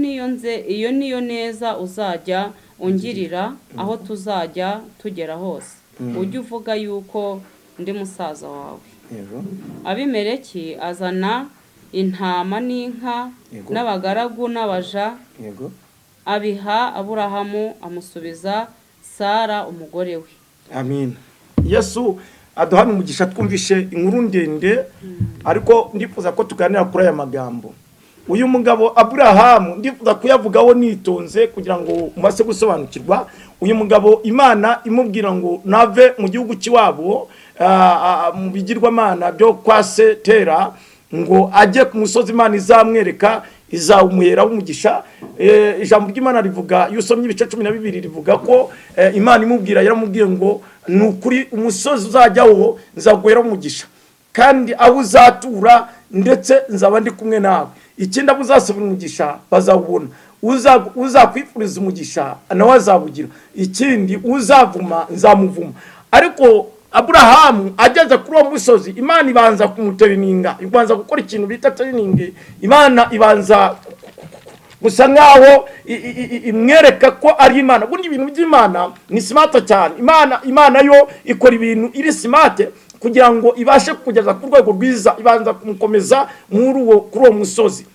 niyo neza uzajya ungirira aho tuzajya tugera hose, ujye uvuga yuko ndi musaza wawe." Abimeleki azana Intama n'inka Yego. n'abagaragu n'abaja, abiha Aburahamu, amusubiza Sara umugore we. Amin. Yesu aduhana umugisha. Twumvishe inkuru ndende, ariko ndifuza ko tuganira kuri aya magambo. Uyu mugabo Aburahamu ndifuza kuyavugaho nitonze kugira ngo mubashe gusobanukirwa. Uyu mugabo, Imana imubwira ngo nave mu gihugu cy'iwabo, mu bigirwamana byo kwa se Tera, ngo ajye ku musozi Imana izamwereka, izawumuhera umugisha. Ijambo ry'Imana rivuga, iyo usomye ibice 12, rivuga ko Imana imubwira yaramubwiye ngo: "Ni ukuri umusozi uzajyaho nzaguhera umugisha, kandi aho uzatura ndetse nzaba ndi kumwe nawe. Ikindi, abo uzasabira umugisha bazawubona, uzakwifuriza umugisha nawe azawugira. Ikindi, uzavuma nzamuvuma." Ariko Aburahamu ageze kuri uwo musozi, Imana ibanza kumutraininga, ibanza gukora ikintu bita training. Imana ibanza gusa nkaho imwereka ko ari Imana. Ubundi ibintu by'Imana ni smart cyane. Imana yo ikora ibintu iri smart kugira ngo ibashe kugeza ku rwego rwiza. Ibanza kumukomeza muri uwo kuri uwo musozi.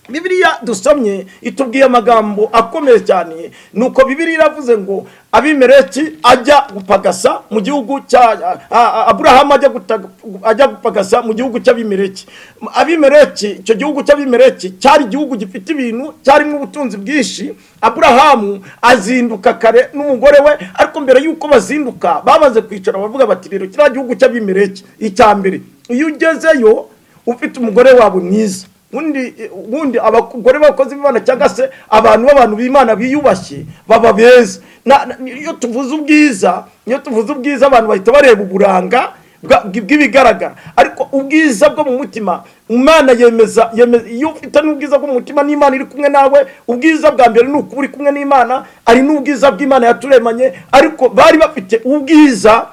Bibiliya dusomye itubwiye amagambo akomeye cyane. Nuko Bibiliya iravuze ngo Abimeleki ajya gupagasa mu gihugu cya Aburahamu ajya gupagasa mu gihugu cy'Abimeleki. Abimeleki, icyo gihugu cy'Abimeleki cyari igihugu gifite ibintu, cyarimo ubutunzi bwinshi. Aburahamu azinduka kare n'umugore we, ariko mbere y'uko bazinduka bamaze kwicara bavuga bati: "Rero kiriya gihugu cy'Abimeleki, icya mbere, iyo ugezeyo ufite umugore wawe mwiza." Ubundi abagore b'abakozi b'Imana cyangwa se abantu b'abantu b'Imana biyubashye baba beza. Iyo tuvuze ubwiza, abantu bahita bareba uburanga bw'ibigaragara, ariko ubwiza bwo mu mutima Imana yemeza. Iyo ufite n'ubwiza bwo mu mutima n'Imana iri kumwe nawe, ubwiza bwa mbere ni ukuba uri kumwe n'Imana, ari n'ubwiza bw'Imana yaturemanye. Ariko bari bafite ubwiza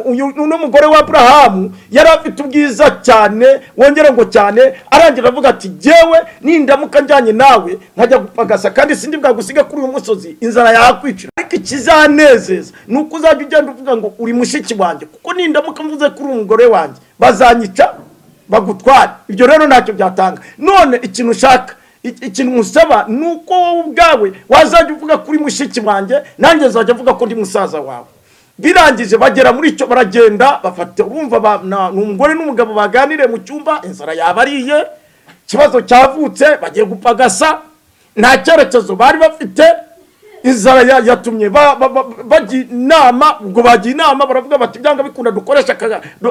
uyu uno mugore wa Aburahamu yari afite ubwiza cyane, wongere ngo cyane. Arangira avuga ati: "Jyewe nindamuka njyanye nawe nkajya gupagasa, kandi sindi bwagusiga kuri uyu musozi, inzara yakwicira. Ariko ikizanezeza ni uko uzajya ugenda uvuga ngo uri mushiki wanjye, kuko nindamuka mvuze kuri umugore wanjye bazanyica bagutware. Ibyo rero ntacyo byatanga. None ikintu ushaka, ikintu musaba, ni uko wowe ubwawe wazajya uvuga kuri mushiki wanjye, nanjye nzajya mvuga ko ndi musaza wawe." Birangije bagera muri icyo, baragenda bafata, urumva ni umugore n'umugabo baganiriye mu cyumba, inzara yabariye, ikibazo cyavutse, bagiye gupagasa, nta cyerekezo bari bafite. Inzara yatumye bajya inama. Ubwo bagiye inama, baravuga bati: "Byanga bikunda dukoresha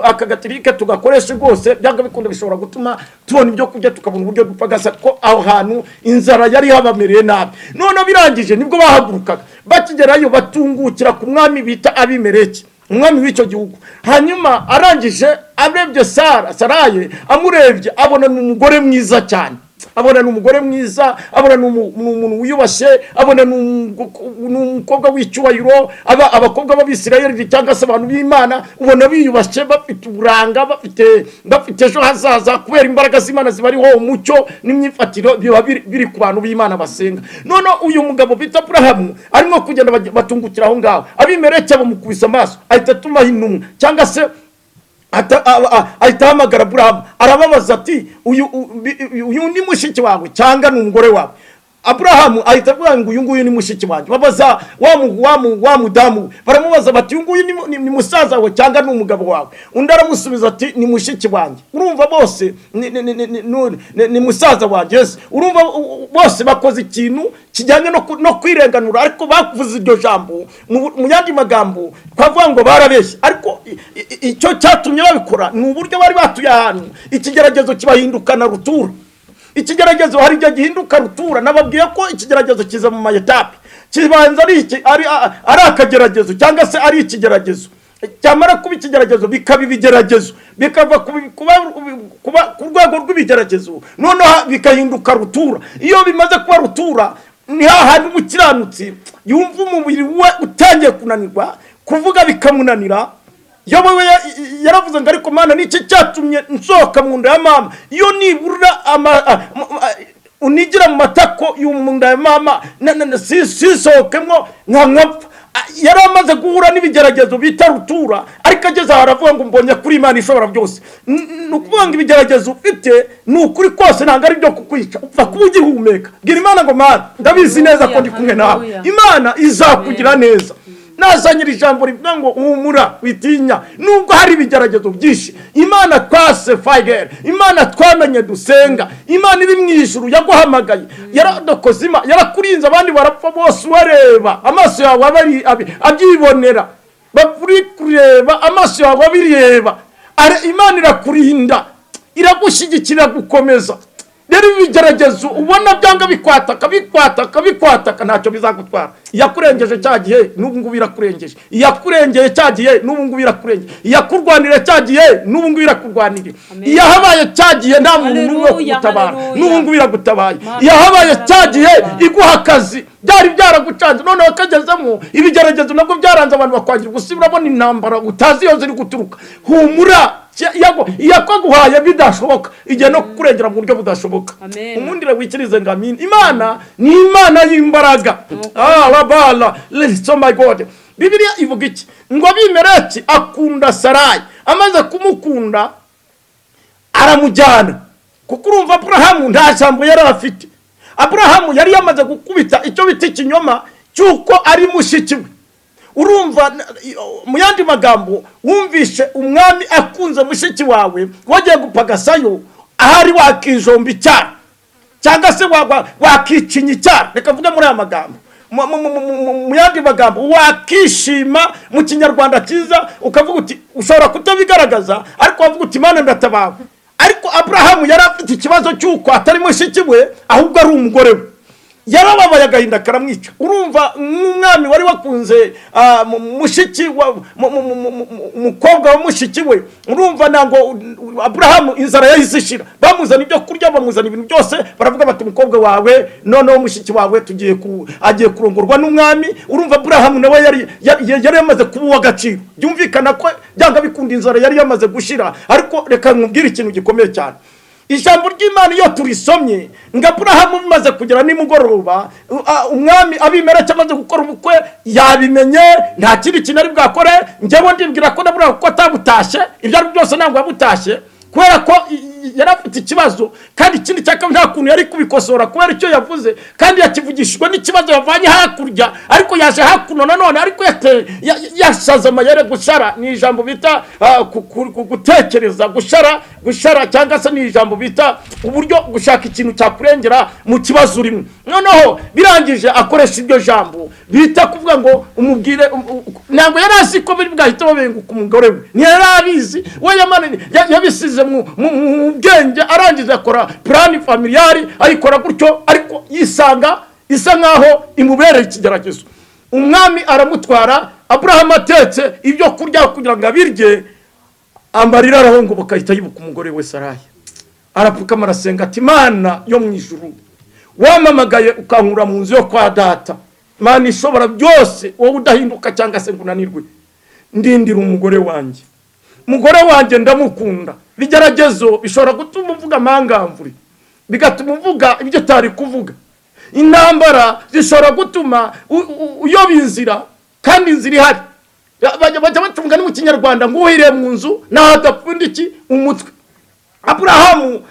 aka gatrick, tugakoresha rwose. Byanga bikunda bishobora gutuma tubona ibyo kurya, tukabona uburyo dupagasa," ko aho hantu inzara yari yabamereye nabi. Noneho birangije nibwo bahagurukaga. Bakigerayo batungukira ku mwami bita Abimeleki, umwami w'icyo gihugu. Hanyuma arangije arebye Sara, Saraye amurebye abona ni umugore mwiza cyane, abona ni umugore mwiza, abona ni umuntu wiyubashye, abona ni umukobwa w'icyubahiro. Abakobwa b'Abisirayeli cyangwa se abantu b'Imana ubona biyubashye, bafite uburanga, bafite ejo hazaza kubera imbaraga z'Imana zibariho, umucyo n'imyifatire biba biri ku bantu b'Imana basenga. Noneho uyu mugabo bita Aburahamu arimo kugenda, batungukira aho ngaho. Abimeleki bamukubise amaso, ahita atumaho intumwa cyangwa se ahita ahamagara Aburahamu, arababaza ati: "Uyu ni mushiki wawe cyangwa ni umugore wawe?" Aburahamu ahita avuga ngo: "Uyu nguyu ni mushiki wanjye." Babaza wa mudamu we, baramubaza bati: "Uyu nguyu ni musaza wawe cyangwa ni umugabo wawe?" Undi aramusubiza ati: "Ni mushiki wanjye." Urumva bose ni musaza wanjye. Yes. Urumva bose bakoze ikintu kijyanye no kwirenganura, ariko bavuze iryo jambo mu yandi magambo twavuga ngo barabeshye. Ariko icyo cyatumye babikora ni uburyo bari batuye ahantu ikigeragezo kibahindukana rutura. Ikigeragezo hari igihe gihinduka rutura. Nababwiye ko ikigeragezo kiza mu maétapes. Kibanza ari akageragezo cyangwa se ari ikigeragezo, cyamara kuba ikigeragezo bikaba ibigeragezo, bikava kuba ku rwego rw'ibigeragezo, noneho bikahinduka rutura. Iyo bimaze kuba rutura, ni hahandi umukiranutsi yumva umubiri we utangiye kunanirwa, kuvuga bikamunanira. Yobo we yaravuze ngo: "Ariko Mana, niki cyatumye nsohoka mu nda ya mama? Iyo nibura unigira mu matako yo mu nda ya mama sisohokemo nka nkapfa." Yari amaze guhura n'ibigeragezo bita rutura, ariko Ariko ageze aho aravuga ngo mbonye kuri Imana ishobora byose. Ni ukuvuga ngo ibigeragezo ufite ni ukuri kose, ntabwo ari ibyo kukwica, upfa kuba ugihumeka. Bwira Imana ngo: "Mana, ndabizi neza ko ndi kumwe nawe." Haleluya. Imana izakugira neza. Nazanye ijambo rivuga ngo humura, witinya, nubwo hari ibigeragezo byinshi. Imana twase fayigeri, Imana twamenye dusenga, Imana iri mu ijuru yaguhamagaye, yaradokoze, yarakurinze abandi barapfa bose ubareba, amaso yawe aba abyibonera, bari kureba, amaso yawe abireba. Imana irakurinda, iragushyigikira, iragukomeza. Rero ibigeragezo ubona byanga bikwataka, bikwataka, bikwataka, ntacyo bizagutwara. Iyakurengeje cya gihe, n'ubu ngubu irakurengeje. Iyakurengeye cya gihe, n'ubu ngubu irakurengeye. Iyakurwanira cya gihe, n'ubu ngubu irakurwanira. Amen. Iyahabaye cya gihe nta muntu n'umwe wo Haleluya, kugutabara, haleluya. n'ubu ngubu iragutabaye. Mana, Iyahabaye cya gihe haleluya. iguha akazi, byari byaragucanze, noneho kagezemo ibigeragezo nabwo byaranze, abantu bakwangira gusa, urabona intambara utazi iyo ziri guturuka. Humura, iyakaguhaye bidashoboka, igihe no kukurengera mu buryo budashoboka. Amen. Umundire wikirize ngo amin. Imana ni Imana y'imbaraga. Rabala, oh my God. Bibiliya ivuga iki? Ngo Abimeleki akunda Sarayi. Amaze kumukunda aramujyana, kuko urumva Aburahamu nta jambo yari afite. Aburahamu yari yamaze gukubita icyo bita ikinyoma cy'uko ari mushiki we. Urumva, mu yandi magambo, wumvishe umwami akunze mushiki wawe, wagiye gupagasayo, ahari wakijomba icyaha cyangwa se wakicinya icyaha. Reka mvuge muri aya magambo, mu yandi magambo wakishima, mu Kinyarwanda cyiza ukavuga uti ushobora kutabigaragaza, ariko wavuga uti: "Imana, ndatabawe." Ariko Aburahamu yari afite ikibazo cy'uko atari mushiki we, ahubwo ari umugore we. Yarababaye, agahinda karamwica. Urumva nk'umwami wari wakunze mushiki wa umukobwa wa mushiki we, urumva ntabwo Aburahamu inzara yahise ishira. Bamuzana ibyo kurya, bamuzana ibintu byose, baravuga bati: "Umukobwa wawe, noneho mushiki wawe tugiye ku agiye kurongorwa n'umwami." Urumva Aburahamu nawe yari yamaze kuba uw'agaciro. Byumvikana ko byanga bikunda inzara yari yamaze gushira. Ariko reka nkubwire ikintu gikomeye cyane. Ijambo ry'Imana iyo turisomye ngo Aburahamu bimaze kugera nimugoroba, umwami Abimeleki amaze gukora ubukwe, yabimenye, nta kindi kintu ari bwakore. Njyewe ndibwira ko nabura kuko atabutashye, ibyo ari byo byose ntabwo yabutashye, kubera ko yari afite ikibazo. Kandi ikindi cya kabiri, nta kuntu yari kubikosora kubera icyo yavuze, kandi yakivugishijwe n'ikibazo yavanye hakurya, ariko yaje hakuno nanone, ariko yashaze amayere. Gushara ni ijambo bita gutekereza, gushara, gushara, cyangwa se ni ijambo bita uburyo gushaka ikintu cyakurengera mu kibazo urimo. Noneho birangije akoresha iryo jambo bita kuvuga ngo umubwire ntabwo yari azi ko biri bwahita babenguka umugore we, ntiyari abizi we. Yabisize mu bwenge, arangije akora plan familiale, ayikora gutyo, ariko yisanga isa nkaho imubereye ikigeragezo. Umwami aramutwara. Aburahamu atetse ibyo kurya kugira ngo abirye, amarira arahongoboka, ahita yibuka umugore we Sarayi. Arapfukama, arasenga ati: "Imana yo mu ijuru, wamamagaye ukankura mu nzu yo kwa data, Mana ishobora byose, wowe udahinduka cyangwa se ngo unanirwe, ndindira umugore wanjye. Umugore wanjye ndamukunda." Bigeragezo bishobora gutuma uvuga amangamvuri, bigatuma uvuga ibyo utari kuvuga. Intambara zishobora gutuma uyoba inzira kandi inzira ihari. Bajya baca umugani mu Kinyarwanda ngo uhiriye mu nzu naho adapfundiki umutwe. Aburahamu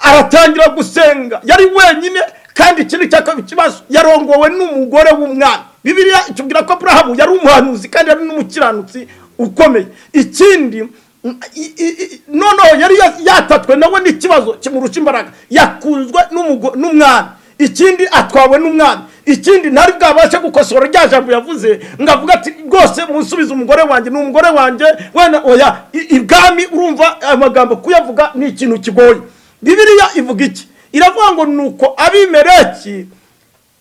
aratangira gusenga, yari wenyine. Kandi ikindi cya kabiri, ikibazo, yarongowe n'umugore w'umwami. Bibiliya itubwira ko Aburahamu yari umuhanuzi kandi yari n'umukiranutsi ukomeye. Ikindi, noneho yari yatatwe nawe n'ikibazo kimurusha imbaraga. Yakunzwe n'umwami, ikindi atwawe n'umwami, ikindi ntari bwabashe gukosora rya jambo yavuze ngo avuga ati: "Rwose musubize umugore wanjye, ni umugore wanjye wenda." Oya, ibwami urumva amagambo kuyavuga ni ikintu kigoye. Bibiliya ivuga iki? Iravuga ngo nuko Abimeleki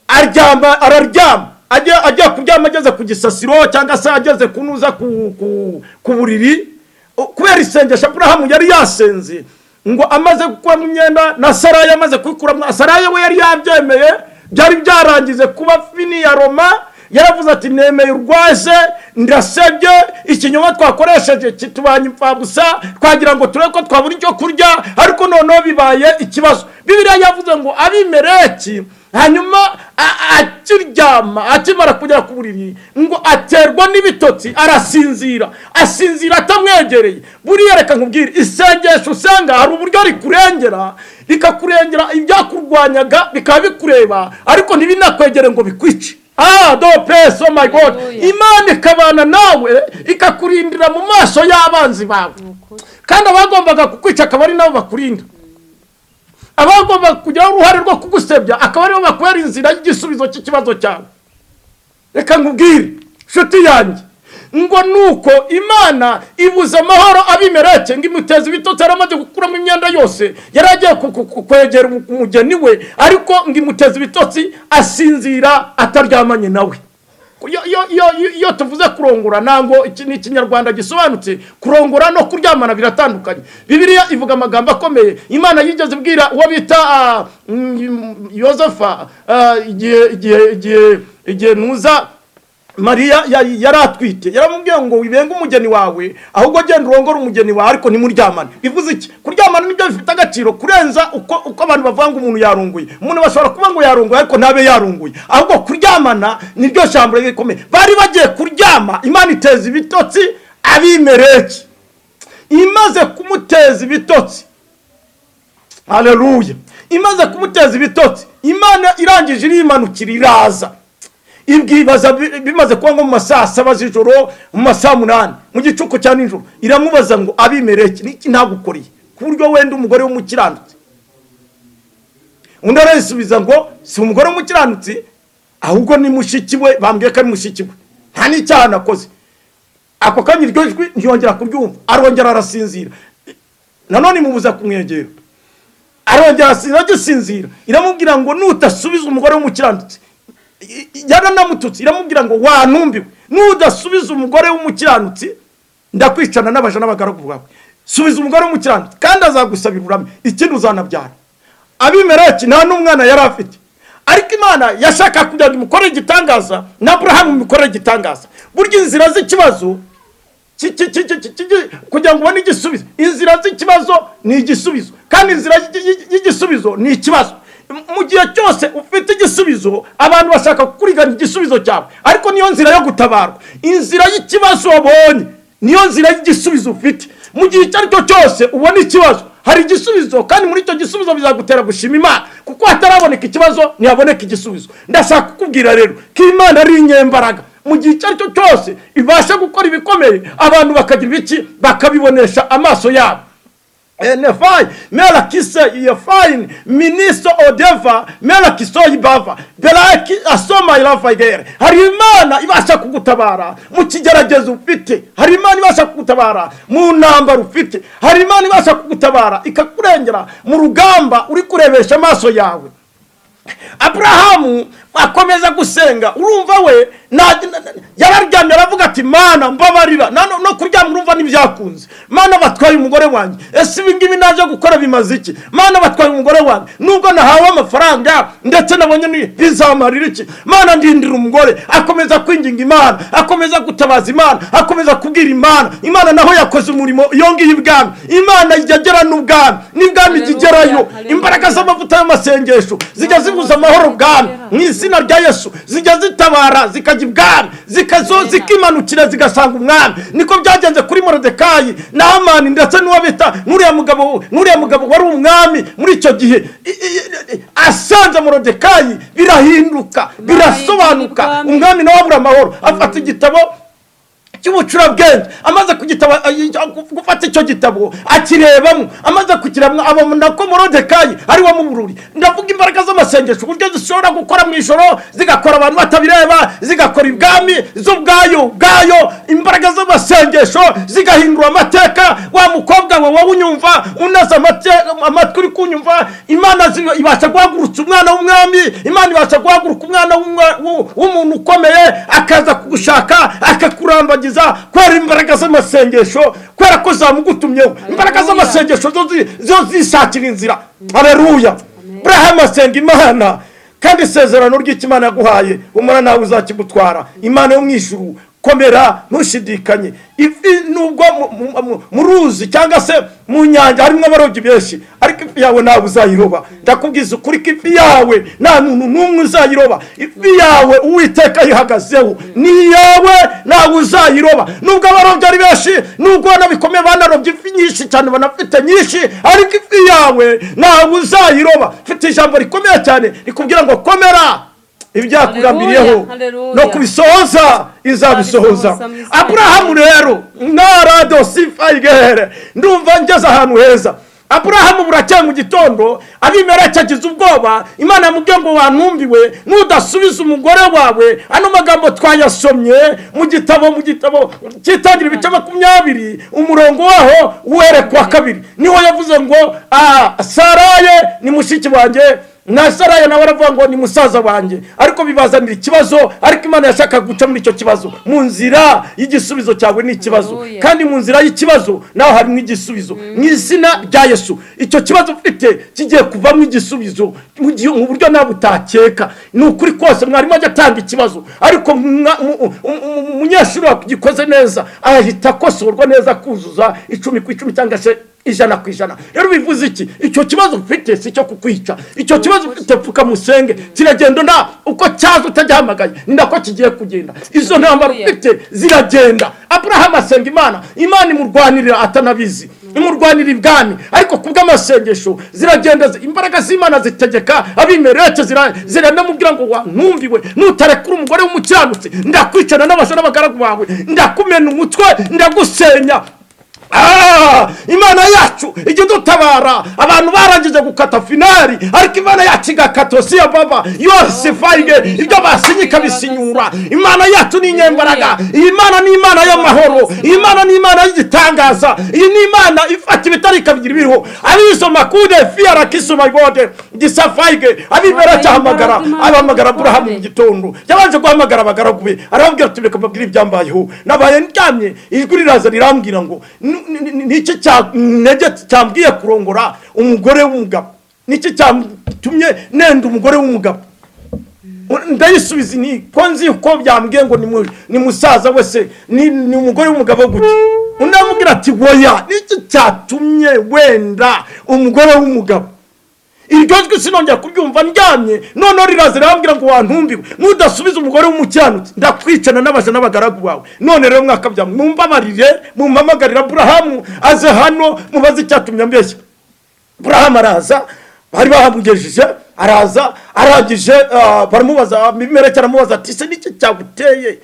aryama, araryama, ajya kuryama, ageze ku gisasiro cyangwa se ageze kunuza ku buriri, kubera isengesho Aburahamu yari yasenze, ngo amaze gukuramo imyenda na Sarayi amaze kuyikuramo. Sarayi we yari yabyemeye, byari byarangize kuba fini ya Roma. Yaravuze ati: "Nemeye urwaje, ndasebye, ikinyoma twakoresheje kitubanye imfabusa, twagira ngo turebe ko twabona icyo kurya, ariko noneho bibaye ikibazo." Bibiliya yavuze ngo Abimeleki Hanyuma akiryama, akimara kugera ku buriri, ngo aterwa n'ibitotsi, arasinzira, asinzira atamwegereye. Buriya reka nkubwire, isengesho usenga hari uburyo rikurengera, rikakurengera ibyakurwanyaga bikaba bikureba, ariko ntibinakwegere ngo bikwice. Ah, do peace, oh my God. Hallelujah. Imana ikabana nawe, ikakurindira mu maso y'abanzi bawe. Ni ukuri. Kandi abagombaga kukwica akaba ari nabo bakurinda, abagombaga kugiraho uruhare rwo kugusebya akaba aribo bakubera inzira y'igisubizo cy'ikibazo cyawe. Reka nkubwire, nshuti yanjye, ngo nuko Imana ibuza amahoro Abimeleke, ngo imuteza ibitotsi. Yari amaze gukuramo imyenda yose, yari agiye kwegera umugeni we, ariko ngo imuteza ibitotsi, asinzira ataryamanye nawe. Iyo tuvuze kurongora, ntabwo iki ni Ikinyarwanda gisobanutse. Kurongora no kuryamana biratandukanye. Bibiliya ivuga amagambo akomeye. Imana yigeze ibwira uwo bita Yosefa, igihe nuza Mariya yari atwite, yaramubwiye ngo wibenge umugeni wawe, ahubwo genda urongore umugeni wawe, ariko ntimuryamane. Bivuze iki? Kuryamana nibyo bifite agaciro kurenza uko abantu bavuga ngo umuntu yarunguye. Umuntu bashobora kuvuga ngo yarunguye, ariko ntabe yarunguye. Ahubwo kuryamana niryo jambo rikomeye. Bari bagiye kuryama, Imana iteza ibitotsi Abimeleki. Imaze kumuteza ibitotsi, haleluya, imaze kumuteza ibitotsi, Imana irangije irimanukira, iraza ibwibaza bimaze kuba nko mu masaa 7 z'ijoro, mu masaa 8, mu gicuku cya nijoro, iramubaza ngo: "Abimeleki, niki ntagukoreye ku buryo wenda umugore w'umukiranutsi?" Undi arayisubiza ngo: "Si umugore w'umukiranutsi, ahubwo ni mushiki we, bambwiye ko ari mushiki we, nta n'icyaha nakoze." Ako kanya iryo jwi ntiyongera kuryumva, arongera arasinzira. Nanone imubuza kumwegera, arongera arasinzira. Agisinzira iramubwira ngo: "Nudasubiza umugore w'umukiranutsi," yaranamututse, iramubwira ngo: "Wantumbiwe, nudasubiza umugore w'umukiranutsi ndakwicana n'abaja n'abagaragu bawe. Subiza umugore w'umukiranutsi, kandi azagusabira urame, ikindi uzanabyara." Abimeleki nta n'umwana yari afite, ariko Imana yashaka kugira ngo imukorere igitangaza, na Aburahamu imukorere igitangaza. Burya inzira z'ikibazo kugira ngo ubone igisubizo, inzira z'ikibazo ni igisubizo, kandi inzira y'igisubizo ni ikibazo. Mu gihe cyose ufite igisubizo, abantu bashaka kukuriganya igisubizo cyawe, ariko niyo nzira yo gutabarwa. Inzira y'ikibazo wabonye niyo nzira y'igisubizo ufite. Mu gihe icyo ari cyo cyose ubona ikibazo, hari igisubizo, kandi muri icyo gisubizo bizagutera gushima Imana, kuko hataraboneka ikibazo ntihaboneka igisubizo. Ndashaka kukubwira rero ko Imana ari inyembaraga. Mu gihe icyo ari cyo cyose ibasha gukora ibikomeye, abantu bakagira ibiki? Bakabibonesha amaso yabo. Nefai mela kise yefain ministo odeva mela kisoyi bava belaki asoma irafaigere. Hari Imana ibasha kugutabara mu kigeragezo ufite, hari Imana ibasha kugutabara mu ntambara ufite, hari Imana ibasha kugutabara ikakurengera mu rugamba uri kurebesha amaso yawe. Aburahamu akomeza gusenga. Urumva we yararyamye, aravuga ati: "Mana, mbabarira." No kuryama urumva ntibyakunze. "Mana, batwaye umugore wanjye, ese ibi ngibi naje gukora bimaze iki? Mana, batwaye umugore wanjye, nubwo nahawe amafaranga ndetse nabonye bizamarira iki? Mana, ndindira umugore." Akomeza kwinginga Imana, akomeza gutabaza Imana, akomeza kubwira Imana. Imana naho yakoze umurimo iyo ngiyo ibwami. Imana ijya agera n'ubwami, n'ibwami ijya igerayo. Haleluya. Imbaraga z'amavuta y'amasengesho zijya zibuza amahoro ubwami mu izina rya Yesu. Zijya zitabara zikajya ibwami, zikazo zikimanukira, zigasanga umwami. Niko byagenze kuri Morodekayi na Hamani, ndetse n'uwo bita n'uriya mugabo wari umwami muri icyo gihe. Asanze Morodekayi birahinduka, birasobanuka. Ibwami. Umwami nawe abura amahoro, afata igitabo cy'ubucurabwenge. Amaze gufata icyo gitabo, akirebamo, amaze kukirebamo abona ko Morodekayi ari we mubururi. Ndavuga imbaraga z'amasengesho, uburyo zishobora gukora mu ijoro, zigakora abantu batabireba, zigakora ibwami zo ubwayo ubwayo. Imbaraga z'amasengesho zigahindura amateka. Wa mukobwa we, wowe unyumva, unaze amatwi, uri kunyumva, Imana ibasha guhagurutsa umwana w'umwami. Imana ibasha guhaguruka umwana w'umuntu ukomeye, akaza kugushaka, akakurambagiza, kubera imbaraga z'amasengesho, kubera ko zamugutumyeho. Imbaraga z'amasengesho zo zishakira inzira. Hareruya! Burahamu asenga Imana, kandi isezerano ry'icyo Imana yaguhaye, umara nawe uzakigutwara. Imana yo mu ijuru. Komera, ntushidikanye. Ifi nubwo mu ruzi cyangwa se mu nyanja harimo abarobyi benshi, ariko ifi yawe ntabwo uzayiroba. Ndakubwiza ukuri ko ifi yawe nta muntu n'umwe uzayiroba. Ifi yawe Uwiteka ayihagazeho, ni iyawe, ntabwo uzayiroba. Nubwo abarobyi ari benshi, nubwo ubona bikomeye, banarobye ifi nyinshi cyane, banafite nyinshi, ariko ifi yawe ntabwo uzayiroba. Mfite ijambo rikomeye cyane rikubwira ngo komera, ibyakugambiriyeho Haleluya. no kubisohoza izabisohoza. Izabisohoza mu izina Aburahamu rero narado sifayigere, ndumva ngeze ahantu heza. Aburahamu burakeye mu gitondo, Abimeleki agize ubwoba. Imana yamubwiye ngo wantumbiwe, nudasubiza umugore wawe. Ano magambo twayasomye mu gitabo cy'itangira, ibice 20, umurongo waho werekwa kabiri, niho yavuze ngo Saraye ni mushiki wanjye, na Saraye nawe aravuga ngo ni musaza wanjye, ariko bibazanira ikibazo. Ariko Imana yashakaga guca muri icyo kibazo. Mu nzira y'igisubizo cyawe ni ikibazo, Haleluya. kandi mu nzira y'ikibazo naho harimo igisubizo. Mu izina rya Yesu, icyo kibazo ufite kigiye kuvamo igisubizo mu buryo nawe utakeka. Ni ukuri kose, mwarimu ajya atanga ikibazo, ariko umunyeshuri wagikoze neza ahita akosorwa neza, akuzuza 10 ku 10 cyangwa se 100%. Rero bivuze iki? Icyo kibazo ufite si icyo kukwica. Icyo kibazo ufite, pfukamusenge, kiragenda. Nta uko cyaza utagihamagaye, ni nako kigiye kugenda. Izo ntambara Haleluya. ufite ziragenda. Aburahamu asenga Imana, Imana imurwanirira atanabizi, imurwanira ibwami, ariko kubw'amasengesho ziragenda. Imbaraga z'Imana zitegeka Abimeleki, ziranamubwira ngo wantumbiwe, nutarekura umugore w'umukiranutsi, ndakwicana n'abasha n'abagaragu bawe, ndakumena umutwe, ndagusenya. Imana yacu ijya idutabara. Abantu barangije gukata finali, ariko Imana yacu igakata siya baba yose fayige, ibyo basinye ikabisinyura. Imana yacu ni inyembaraga. Iyi Mana ni Imana y'amahoro. Iyi Mana ni Imana y'igitangaza. Iyi ni Imana ifata ibitari ikabigira ibiriho. Abisoma kude fiyara kisoma gode gisafayige. Abimeleki ahamagara, abahamagara Aburahamu mu gitondo. Yabanje guhamagara abagaragu be, arababwira ati: "Reka mbabwire ibyambayeho. Nabaye ndyamye, ijwi riraza rirambwira ngo niki cyantegetse, cyambwiye kurongora umugore w'umugabo? Niki cyatumye nenda umugore w'umugabo?" Ndayisubiza ni ko nzi ko byambwiye ngo ni musaza wese, ni umugore w'umugabo gutya. Undi aramubwira ati: "Woya, niki cyatumye wenda umugore w'umugabo?" Iryo jwi sinongera kuryumva ndyamye, noneho riraza rirambwira ngo wantumbiwe, nudasubiza umugore w'umukiranutsi, ndakwicana n'abaja n'abagaragu bawe. None rero mwakabya, mumbabarire, mumpamagarire Aburahamu aze hano, mubaze icyatumye ambeshya. Aburahamu araza, bari bahamugejeje, araza, arangije baramubaza. Abimeleki aramubaza ati: "Se niki cyaguteye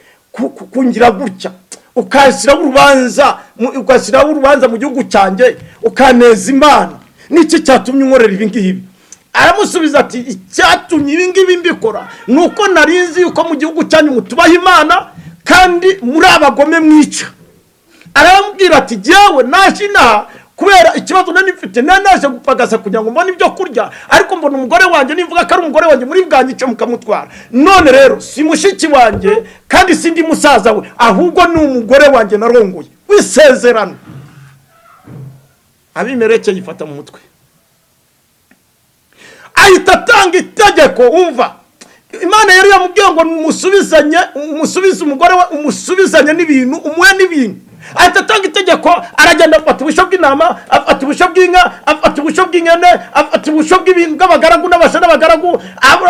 kungira gutya, ugashyiraho urubanza mu gihugu cyanjye, ukaneza Imana? Niki cyatumye unkorera ibi ngibi?" Aramusubiza ati: "Icyatumye ibi ngibi mbikora ni uko narizi yuko mu gihugu cyanyu mutubaha Imana kandi muri abagome, mwica." Aramubwira ati: "Jyewe naje inaha kubera ikibazo nari mfite, nari naje gupagasa kugira ngo mbone ibyo kurya, ariko mbona umugore wanjye, nivuga ko ari umugore wanjye muri bwanyice mukamutwara. None rero si mushiki wanjye kandi si ndi musaza we, ahubwo ni umugore wanjye narongoye w'isezerano." Abimeleki yifata mu mutwe, ahita atanga itegeko. Umva, Imana yari yamubwiye ngo umusubizanye, umusubize umugore we, umusubizanye n'ibintu, umuhe n'ibintu. Ahita atanga itegeko, aragenda afata ubushyo bw'intama, afata ubushyo bw'inka, afata ubushyo bw'ihene, afata ubushyo bw'ibintu bw'abagaragu n'abasha n'abagaragu,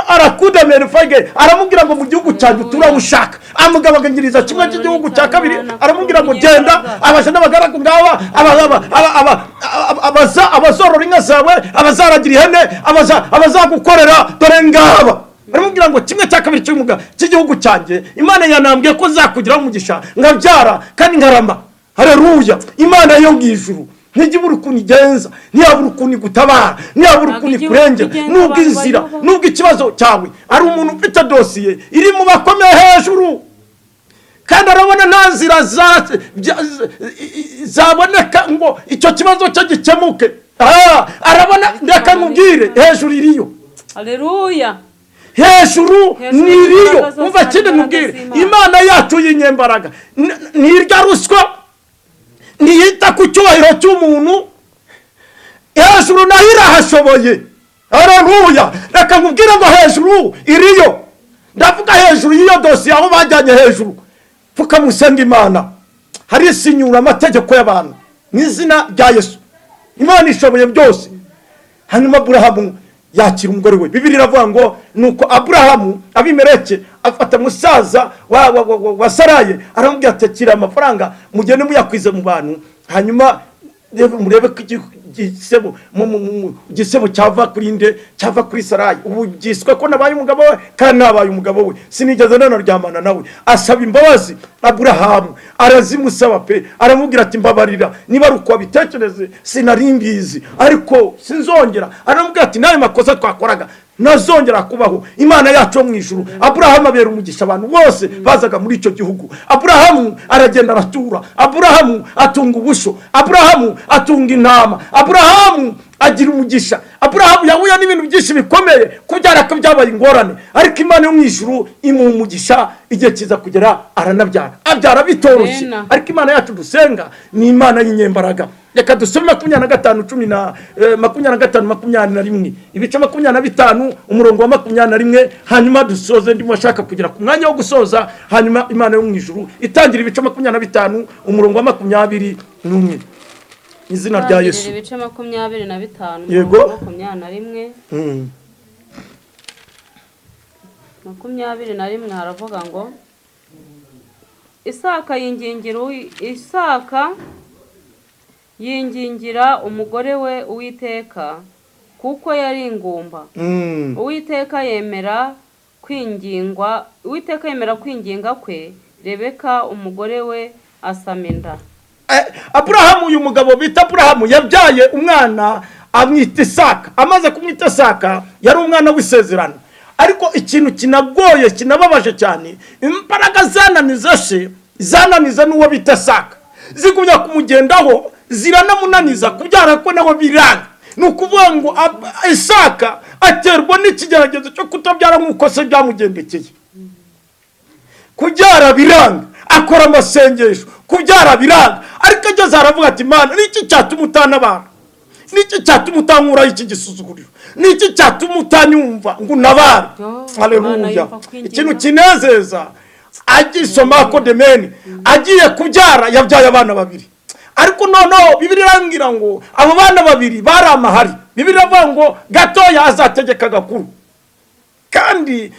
arakudamera fage. Aramubwira ngo mu gihugu cyanjye turawushaka. Amugabanyiriza kimwe cy'igihugu cya kabiri, aramubwira ngo genda, abasha n'abagaragu ngaba, abazorora inka zawe, abazaragira ihene, abazagukorera, dore ngaba. Baramubwira ngo kimwe cya kabiri cy'igihugu cyanjye, Imana yanambwiye ko nzakugiraho umugisha, nkabyara kandi nkarama. Hareruya! Imana yo mu ijuru ntijya ibura ukuntu igenza, ntiyabura ukuntu igutabara, ntiyabura Ntabwo ukuntu ijya ikurengera. igenza Nubwo abantu inzira, bayubaha. nubwo ikibazo cyawe ari umuntu ufite dosiye iri mu bakomeye hejuru, kandi arabona nta nzira zaboneka ngo icyo kibazo cye gikemuke. Arabona, reka nkubwire, hejuru iriyo. Haleluya. Hejuru Hejuru niriyo. y'imbaraga zose Umva hari kindi imbaraga nkubwire. z'Imana. Imana yacu y'inyembaraga ntirya ruswa, ntiyita ku cyubahiro cy'umuntu. Hejuru nayo irahashoboye. Haleluya! Reka nkubwire ngo hejuru iriyo. Ndavuga hejuru y'iyo dosiye, aho bajyanye hejuru. Pfukamusenga Imana. Harisinyura amategeko y'abantu mu izina rya Yesu. Imana ishoboye byose. Hanyuma Aburahamu yakira umugore we. Bibiri iravuga ngo nuko Aburahamu, Abimeleke afata musaza wa Saraye, aramubwira ati: "Akira amafaranga, mugende muyakwize mu bantu, hanyuma murebe ko igisebo cyava kuri nde, cyava kuri Sarayi. Ubu byiswe ko nabaye umugabo we, kandi nabaye umugabo we sinigeze nanaryamana nawe." Asaba imbabazi Aburahamu, arazimusaba pe. Aramubwira ati: "Mbabarira, niba ari uko wabitekereze, sinari mbizi, ariko sinzongera." Aramubwira ati: "N'ayo makosa twakoraga ntazongera kubaho." Imana yacu yo mu ijuru, Aburahamu abera umugisha abantu bose bazaga muri icyo gihugu. Aburahamu aragenda aratura, Aburahamu atunga ubusho, Aburahamu atunga intama, Aburahamu agira umugisha. Aburahamu yahuye n'ibintu byinshi bikomeye, kubyara ko byabaye ingorane, ariko Imana yo mu ijuru imuha umugisha. Igihe kiza kugera aranabyara, abyara bitoroshye. Amena. Ariko Imana yacu dusenga ni Imana y'inyembaraga. Reka dusome 25 cumi na 25 21, ibice 25, umurongo wa 21, hanyuma dusoze. Ndimo ashaka kugera ku mwanya wo gusoza. Hanyuma Imana yo mu ijuru itangira ibice 25, umurongo wa 21, izina rya Yesu. Itangiriro ibice 25, Yego. 21. 21 haravuga ngo: Isaka yingingira umugore we Uwiteka, kuko yari ingumba. Uwiteka yemera kwinginga kwe, Rebeka umugore we asama inda. Aburahamu, uyu mugabo bita Aburahamu, yabyaye umwana amwita Isaka. Amaze kumwita Isaka, yari umwana w'isezerano. Ariko ikintu kinagoye, kinababaje cyane, imbaraga zananiza se, zananiza n'uwo bita Isaka, zigumya kumugendaho, ziranamunaniza, kubyara ko nawe biranga. Ni ukuvuga ngo Isaka aterwa n'ikigeragezo cyo kutabyara nk'uko se byamugendekeye. Kubyara biranga, akora amasengesho, kubyara biranga. Ariko ageze aravuga ati: "Imana, niki cyatuma utanabara? Niki cyatuma utankuraho iki gisuzuguriro? Niki cyatuma utanyumva ngo unabare?" Yo, Imana Haleluya! yumva kwinginga. Ikintu kinezeza, agisoma kodemeni, agiye kubyara, yabyaye abana babiri. Ariko noneho Bibiliya irambwira ngo abo bana babiri bari amahari. Bibiliya iravuga ngo gatoya azategeka gakuru, kandi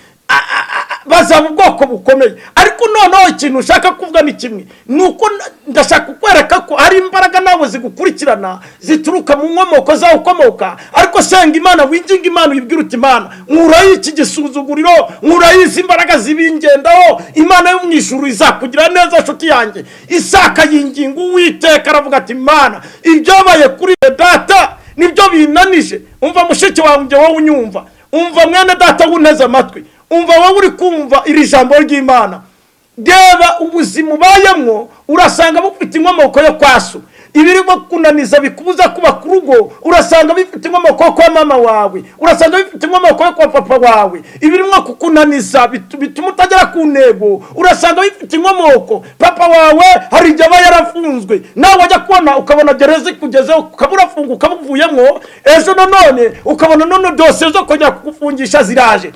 bazaba ubwoko bukomeye. Ariko noneho ikintu ushaka kuvuga ni kimwe, ni uko ndashaka kukwereka ko hari imbaraga nawe zigukurikirana, zituruka mu nkomoko zawe ukomoka. Ariko senga Imana, winginga Imana, uyibwira uti: "Imana, nkuraho iki gisuzuguriro, nkuraho izi mbaraga zibingendaho." Imana yo mu ijuru izakugira neza, nshuti yanjye. Isaka yinginga Uwiteka, aravuga ati: "Imana, ibyabaye kuri data nibyo binanije." Umva mushiki wanjye, wowe unyumva, umva mwene data wuneze amatwi, umva wowe uri kumva iri jambo ry'Imana, reba ubuzima ubayemo, urasanga bufite inkomoko yo kwa so. Ibirimo kunaniza bikubuza kubaka urugo, urasanga bifite inkomoko yo kwa mama wawe, urasanga bifite inkomoko yo kwa papa wawe. Ibirimo kukunaniza bituma utagera ku ntego, urasanga bifite inkomoko. Papa wawe hari igihe aba yarafunzwe, nawe wajya kubona ukabona gereza ikugezeho, ukaba urafunga, ukaba uvuyemo ejo, nanone ukabona none dosiye zo kongera kugufungisha ziraje.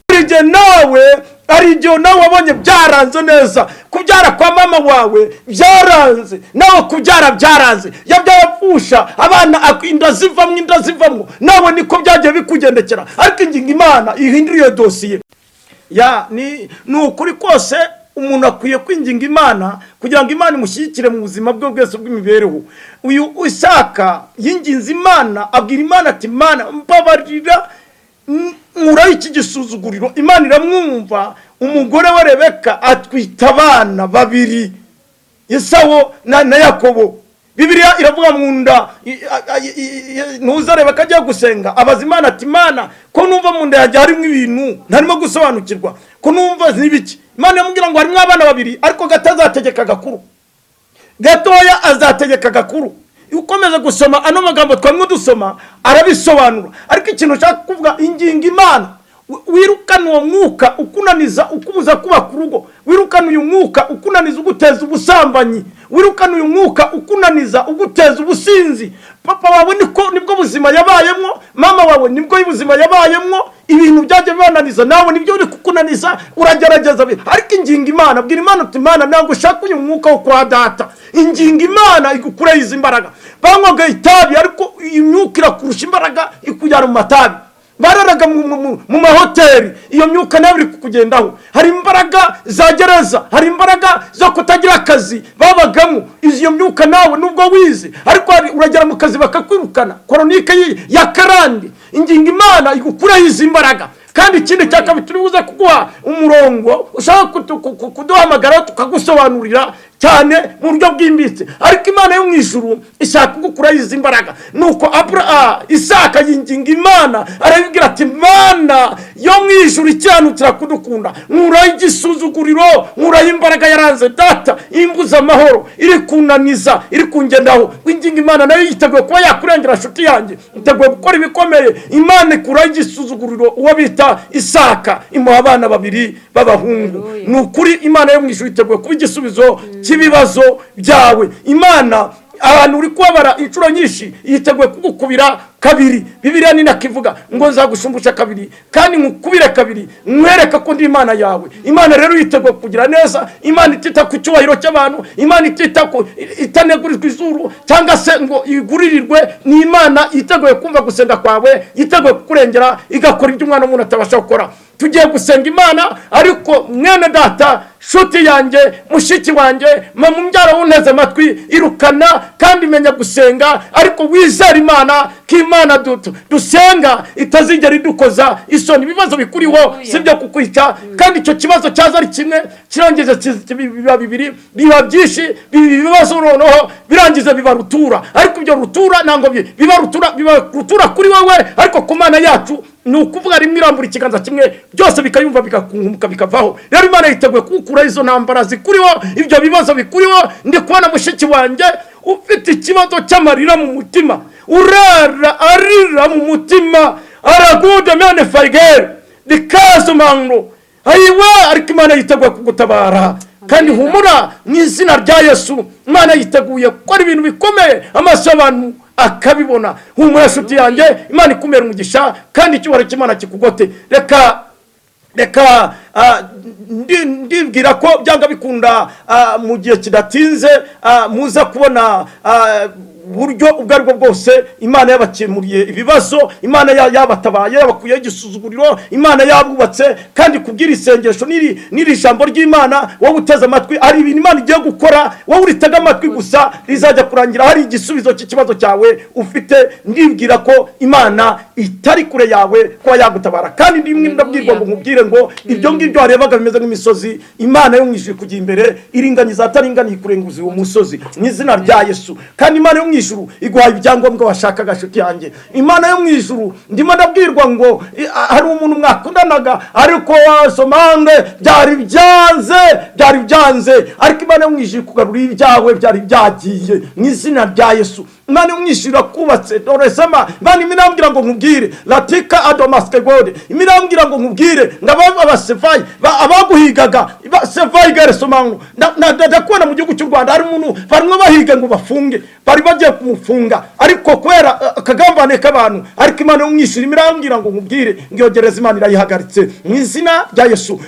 Hari igihe nawe, hari igihe nawe wabonye byaranze neza. Kubyara kwa mama wawe byaranze, nawe kubyara byaranze, yabyaye apfusha abana, inda zivamo, inda zivamo, nawe niko byagiye bikugendekera. Ariko ingingo Imana ihindura iyo dosiye. Ya, ni ukuri kose, umuntu akwiye kwinginga Imana kugira ngo Imana imushyigikire mu buzima bwe bwose bw'imibereho. Uyu Isaka yinginze Imana, abwira Imana ati: "Imana, mbabarira, nkuraho iki gisuzuguriro." Imana iramwumva, umugore we Rebeka atwita abana babiri, Esawo na Yakobo. Bibiliya iravuga mu nda ntuza Rebeka agiye gusenga, abaza Imana ati: "Imana, ko numva mu nda yanjye harimo ibintu ntarimo gusobanukirwa, ko numva n'ibiki?" Imana iramubwira ngo harimo abana babiri, ariko gato azategeka gakuru, gatoya azategeka gakuru. Iyo ukomeza gusoma ano magambo twamwe dusoma, arabisobanura. Ariko ikintu ushaka kuvuga, ingingo Imana, wirukane uwo mwuka ukunaniza, ukubuza kubaka urugo. Wirukane uyu mwuka ukunaniza, uguteza ubusambanyi. Wirukane uyu mwuka ukunaniza, uguteza ubusinzi. Papa wawe niko nibwo buzima yabayemo, mama wawe nibwo buzima yabayemo, ibintu byajya bibananiza, nawe nibyo uri kukunaniza, uragerageza ariko inginga Imana, bwira Imana uti: "Imana, ntabwo ushaka uyu mwuka wo kwa data." Inginga Imana igukureho izi mbaraga. Banywaga itabi, ariko iyi myuka irakurusha imbaraga, ikujyana mu matabi. Bararaga mu mahoteli, iyo myuka nayo iri kukugendaho. Hari imbaraga za gereza, hari imbaraga zo kutagira akazi babagamo. Iyo myuka nawe nubwo wize, ariko uragera mu kazi bakakwirukana, chronique ya karande. Ingingo Imana igukureho izi mbaraga. Kandi ikindi cya kabiri, turi buze kuguha umurongo ushaka kuduhamagara tukagusobanurira cyane mu buryo bwimbitse, ariko Imana yo mu ijuru ishaka kugukuraho izi mbaraga. Nuko Isaka yinginga Imana, arabibwira ati: "Mana yo mu ijuru ikiranukira kudukunda, nkuraho igisuzuguriro, nkuraho imbaraga yaranze data, imbuza amahoro, iri kunaniza, iri kungendaho." Winginga Imana, nayo yiteguye kuba yakurengera. Nshuti yanjye, yiteguye gukora ibikomeye. Imana ikuraho igisuzuguriro uwo bita Isaka, imuha abana babiri b'abahungu. Haleluya. Ni ukuri, Imana yo mu ijuru yiteguye kuba igisubizo cy'ibibazo byawe. Imana, ahantu uri kubabara inshuro nyinshi, yiteguye kugukubira kabiri. Bibiliya ni nakivuga ngo: "Nzagushumbusha kabiri kandi nkukubire kabiri, nkwereke ko ndi Imana yawe." Imana rero yiteguye kugira neza. Imana itita ku cyubahiro cy'abantu, Imana itita ku itanegurirwa izuru cyangwa se ngo iguririrwe, ni Imana yiteguye kumva gusenga kwawe, yiteguye kukurengera, igakora ibyo umwana w'umuntu atabasha gukora. Tugiye gusenga Imana, ariko mwene data, shuti yanjye, mushiki wanjye, mama umbyara wunteze amatwi, irukana kandi menya gusenga, ariko wizere Imana ko Imana dusenga itazigera idukoza isoni. Ibibazo bikuriho Haleluya. si ibyo kukwica, kandi icyo kibazo cyaza ari kimwe, kirangiza biba bibiri, biba byinshi, biba ibibazo, noneho birangiza biba rutura. Ariko ibyo rutura ntabwo biba rutura, biba rutura kuri wowe, ariko ku Mana yacu ni ukuvuga rimwe irambura ikiganza kimwe, byose bikayumva, bigakunguka, bikavaho. Rero Imana yiteguye kugukuraho izo ntambara zikuriho, ibyo bibazo bikuriho. Ndi kubona mushiki wanjye ufite ikibazo cy'amarira mu mutima, urara arira mu mutima, aragude mene fayigeri rikazo mango ayiwe, ariko Imana yiteguye kugutabara. Kandi Amen. humura mu izina rya Yesu, Imana yiteguye gukora ibintu bikomeye, amaso y'abantu akabibona. Humura nshuti yanjye, Imana ikumera umugisha kandi icyubahiro cy'Imana kikugote. Reka ndibwira ko byanga bikunda, mu gihe kidatinze, muza kubona buryo ubwo aribwo bwose Imana yabakemuriye ibibazo, Imana yabatabaye, yabakuyeho igisuzuguriro, Imana yabubatse. Kandi kubwira isengesho n'iri jambo ry'Imana, wowe uteze amatwi, hari ibintu Imana igiye gukora, wowe uritega amatwi gusa, rizajya kurangira hari igisubizo cy'ikibazo cyawe ufite. Ndibwira ko Imana itari kure yawe kuba yagutabara. Kandi ndimwe ndabwirwa ngo nkubwire ngo ibyo ngibyo warebaga bimeze nk'imisozi, Imana yo mu ijuru kujya imbere, iringaniza ataringaniye, ikurenguza uwo musozi mu izina rya Yesu. Kandi Imana yo mu ijuru iguhaye ibyangombwa washakaga. Nshuti yanjye, Imana yo mu ijuru, ndimo ndabwirwa ngo hari umuntu mwakundanaga, ariko wasomande byari byanze, byari byanze, ariko Imana yo mu ijuru ikugarurira ibyawe byari byagiye mu izina rya Yesu. Imana yo mu ijuru irakubatse. Dore sema, Imana irambwira ngo nkubwire latika adomaske gode, irambwira ngo nkubwire ngo abasefayi abaguhigaga sefayi geresomango, ndakubona mu gihugu cy'u Rwanda hari umuntu barimo bahiga ngo bafunge, bari bagiye kumufunga, ariko kubera akagambane k'abantu, ariko Imana yo mu ijuru irambwira ngo nkubwire ngo iyo gereza Imana irayihagaritse mu izina rya Yesu.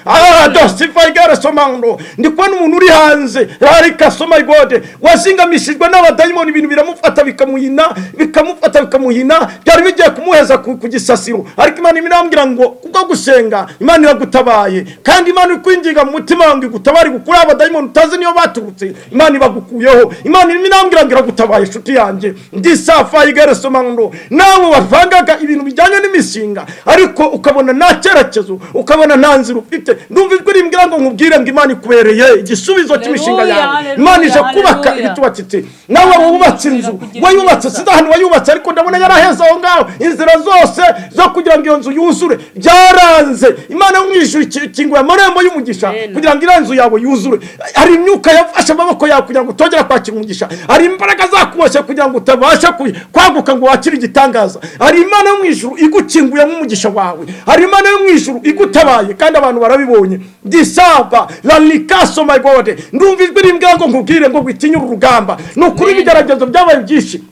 Dosifayi geresomango, ndi kubona umuntu uri hanze ariko asoma igode, wazingamishijwe n'abadayimoni, ibintu biramufata bikamuhina, bikamufata bikamuhina, byari bigiye kumuheza ku gisasiro, ariko Imana irambwira ngo kubwo gusenga Imana iragutabaye. Kandi Imana iri kwinginga mu mutima wawe ngo igutabare, igukure abadayimoni utazi niyo baturutse, Imana ibagukuyeho. Imana irimo irambwira ngo iragutabaye. Inshuti yanjye, ndisafayi geresomando, nawe wavangaga ibintu bijyanye n'imishinga, ariko ukabona nta cyerekezo, ukabona nta nzira ufite, ndumva ijwi rimbwira ngo nkubwire ngo Imana ikubereye igisubizo cy'imishinga Haleluya, yawe. haleluya, Imana ije kubaka haleluya. ibitubakitse. Nawe wubatse inzu, Kugira wayubatse neza. sinzi ahantu wayubatse, ariko ndabona yaraheze aho ngaho, inzira zose zo kugira ngo iyo nzu yuzure byaranze. Imana yo mu ijuru ikinguye amarembo y'umugisha Amen. kugira ngo iriya nzu yawe yuzure. Hari imyuka yafashe amaboko yawe kugira ngo utongera kwakira umugisha, hari imbaraga zakuboshye kugira ngo utabasha kwaguka ngo wakire igitangaza. Hari Imana yo mu ijuru igukinguye nk'umugisha wawe, hari Imana yo mu ijuru igutabaye, kandi abantu barabibonye. Disaba lalikaso, my God, ndumva ijwi rimbwira ngo nkubwire ngo witinyure urugamba. Ni ukuri, ibigeragezo byabaye byinshi.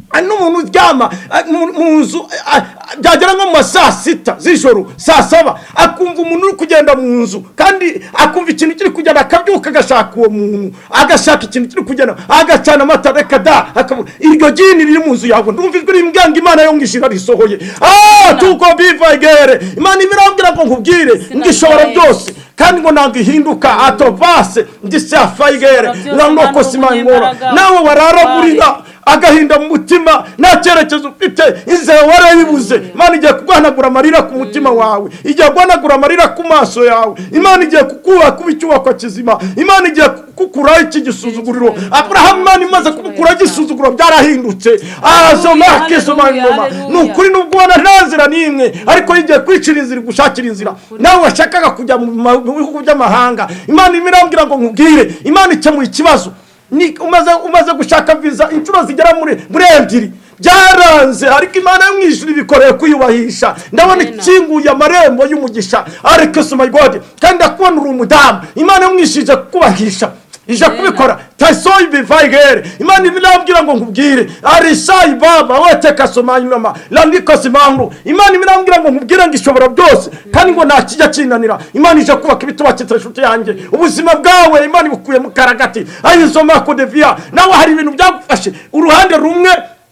Hari n'umuntu uryama mu nzu, byagera nko mu ma saa 6 z'ijoro, saa 7, akumva umuntu uri kugenda mu nzu, kandi akumva ikintu kiri kugenda, akabyuka agashaka uwo muntu, agashaka ikintu kiri kugenda, agacana amatara, reka da, akabura. Iryo jini riri mu nzu yawe, ndumva ijwi rimbwira ngo Imana yo mu ijuru risohoye. Tuko bivagere, Imana ibirambwira ngo nkubwire ngo ishobora byose, kandi ngo ntabwo ihinduka atopase ndisafayigere lanoko simangora. Nawe wararagurira agahinda mu mutima, nta cyerekezo ufite, inzira warayibuze. Imana igiye kuguhanagura amarira ku mutima wawe, igiye guhanagura amarira ku maso yawe. Imana igiye kukubaka kuba icyubakwa kizima. Imana igiye kukuraho iki gisuzuguriro. Aburahamu Imana imaze kumukuraho igisuzuguriro, byarahindutse. Azomakesomangoma, ni ukuri, nubwo ubona nta nzira n'imwe, ariko igiye kwicira inzira, igushakira inzira. Nawe washakaga kujya mu bihugu by'amahanga, Imana irimo irambwira ngo nkubwire, Imana ikemuye ikibazo. Ni umaze gushaka viza inshuro zigera muri ebyiri, byaranze, ariko Imana yo mu ijuru ibikoreye kwiyubahisha. Ndabona ikinguye amarembo y'umugisha, ariko so my God, kandi ndakubona uri umudamu. Imana yo mu ijuru ije kukubahisha, ije kubikora tasoyi bivayigere. Imana ibirambwira ngo nkubwire arisayi baba weteka somanyuma landiko simangu. Imana ibirambwira ngo nkubwire ngo ishobora byose, kandi ngo nta kijya kinanira. Imana ije kubaka ibitubakitse, inshuti yanjye. Ubuzima bwawe Imana ibukuye mu karagati ayizoma kodeviya. Nawe hari ibintu byagufashe uruhande rumwe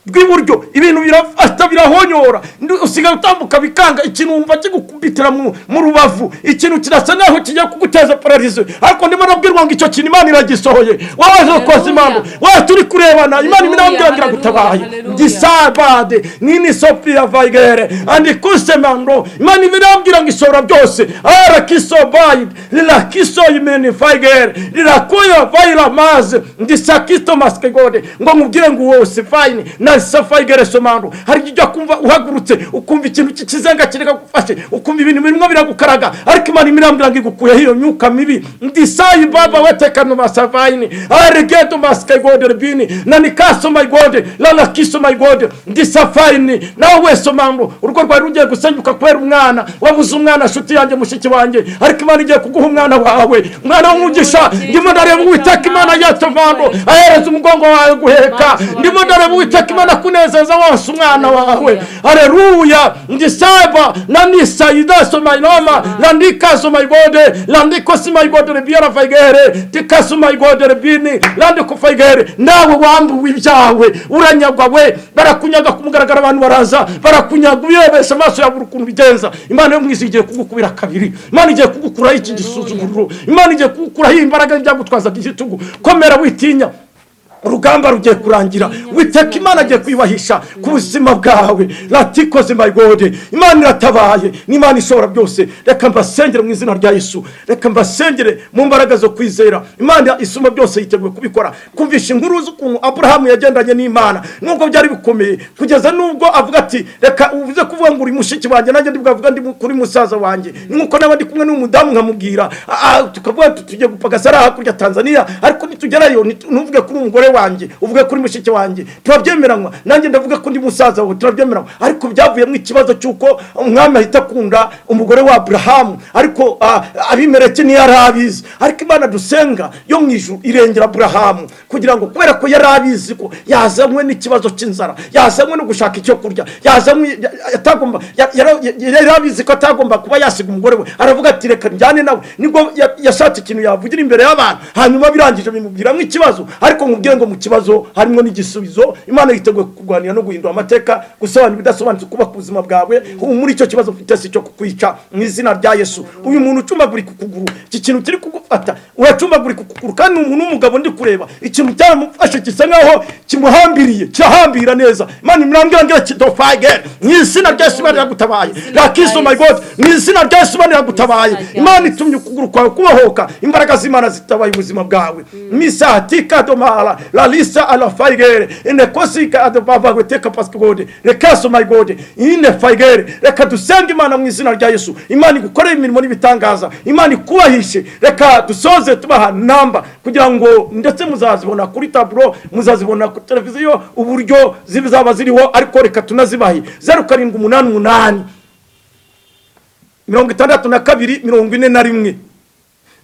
rw'iburyo, ibintu birafata, birahonyora, usigaye utambuka bikanga, ikintu wumva kigukubitira mu rubavu, ikintu kirasa naho kigiye kuguteza paralysie, ariko ndimo nabwirwa ngo icyo kintu Imana iragisohoye. Waje koza Imana wawe turi kurebana, Imana irambwira ngo iragutabaye. Gisabade nini sopia vayigere andikusemando. Imana irambwira ngo ishobora byose. Arakisobayi lirakisoyimeni vayigere rirakuya vayira maze ndisakito maskegode, ngo nkubwire ngo wose fayini na safayigere somando. Hari igihe ujya kumva uhagurutse, ukumva ikintu cy'ikizenga kireka gufashe, ukumva ibintu birimo biragukaraga, ariko Imana irambwira ngo igukuyeho iyo myuka mibi. Ndisayi baba wetekano masavayini aregeto maskegode rebini na nikaso my God lala kiso my God ndisafayini. Nawe wese mando, urugo rwawe rugiye gusenyuka kubera umwana, wabuze umwana, shuti yanjye, mushiki wanjye, ariko Imana igiye kuguha umwana wawe, umwana w'umugisha. Ndimo ndareba Uwiteka Imana yatovando ahereza umugongo wawe guheka. Ndimo ndareba Uwiteka Imana kunezeza wose umwana wawe. Aleluya. Ndisaba nanisayidaso mainoma landikaso my God landikosi my God rebiara faigere tikaso my God rebini landiko faigere. Nawe wambuwe ibyawe, uranyagwa we, barakunyaga ku mugaragaro, abantu baraza barakunyaga, ubirebesha amaso yawe ukuntu ubigenza. Imana yo mu isi igiye kugukubira kabiri. Imana igiye kugukuraho iki gisuzuguriro. Imana igiye kugukuraho imbaraga byagutwazaga igitugu. Komera, witinya, urugamba rugiye kurangira. Witeka Imana agiye kwiyubahisha ku buzima bwawe. Latikoze my God, Imana iratabaye, ni Imana ishobora byose. Reka mbasengere mu izina rya Yesu, reka mbasengere mu mbaraga zo kwizera. Imana isumba byose yiteguye kubikora. Kumvisha inkuru z'ukuntu Aburahamu yagendanye n'Imana nubwo byari bikomeye, kugeza nubwo avuga ati reka uvuze kuvuga ngo uri mushiki wanjye, nanjye ndibwavuga ndi kuri musaza wanjye. Ni nkuko naba ndi kumwe n'umudamu nkamubwira, tukavuga tuti tugiye gupagasa hariya hakurya Tanzania, ariko nitugerayo ntuvuge kuri umugore wanjye, uvuge kuri mushiki wanjye, turabyemeranywa. Nanjye ndavuga ko ndi musaza wawe, turabyemeranywa. Ariko byavuyemo ikibazo cy'uko umwami ahita akunda umugore wa Aburahamu, ariko Abimeleki ntiyari abizi. Ariko Imana dusenga yo mu ijuru irengera Aburahamu, kugira ngo kubera ko yari abizi ko yazanywe n'ikibazo cy'inzara, yazanywe no gushaka icyo kurya, yazanywe atagomba yari abizi ko atagomba kuba yasiga umugore we, aravuga ati reka njyane nawe. Nibwo yashatse ikintu yavugira imbere y'abantu, hanyuma birangije bimubwiramo ikibazo. Ariko nkubwire ngo mu kibazo harimo n'igisubizo. Imana yiteguye kurwanira no guhindura amateka, gusobanura ibidasobanutse, kubaka ubuzima bwawe. Ubu muri icyo kibazo ufite si icyo kukwica, mu izina rya Yesu. Uyu muntu ucumbagurika ukuguru, iki kintu kiri kugufata, uracumbagurika ukuguru, kandi ni umuntu w'umugabo ndi kureba, ikintu cyaramufashe gisa nkaho kimuhambiriye, kirahambira neza. Imana imurambwira ngo kidofage mu izina rya Yesu. Imana iragutabaye, rakiso my God, mu izina rya Yesu Imana iragutabaye. Imana itumye ukuguru kwawe kubohoka. Imbaraga z'Imana zitabaye ubuzima bwawe. Misati kadomara. La lisa ala faigere ine kosika adababa weteka pasikode rekaso my God ine faigere. Reka dusenge Imana mu izina rya Yesu. Imana igukorere imirimo n'ibitangaza, Imana ikubahishe. Reka dusoze tubaha namba kugira ngo ndetse muzazibona kuri taburo, muzazibona kuri televiziyo uburyo zizaba ziriho, ariko reka tunazibahe: 0788 62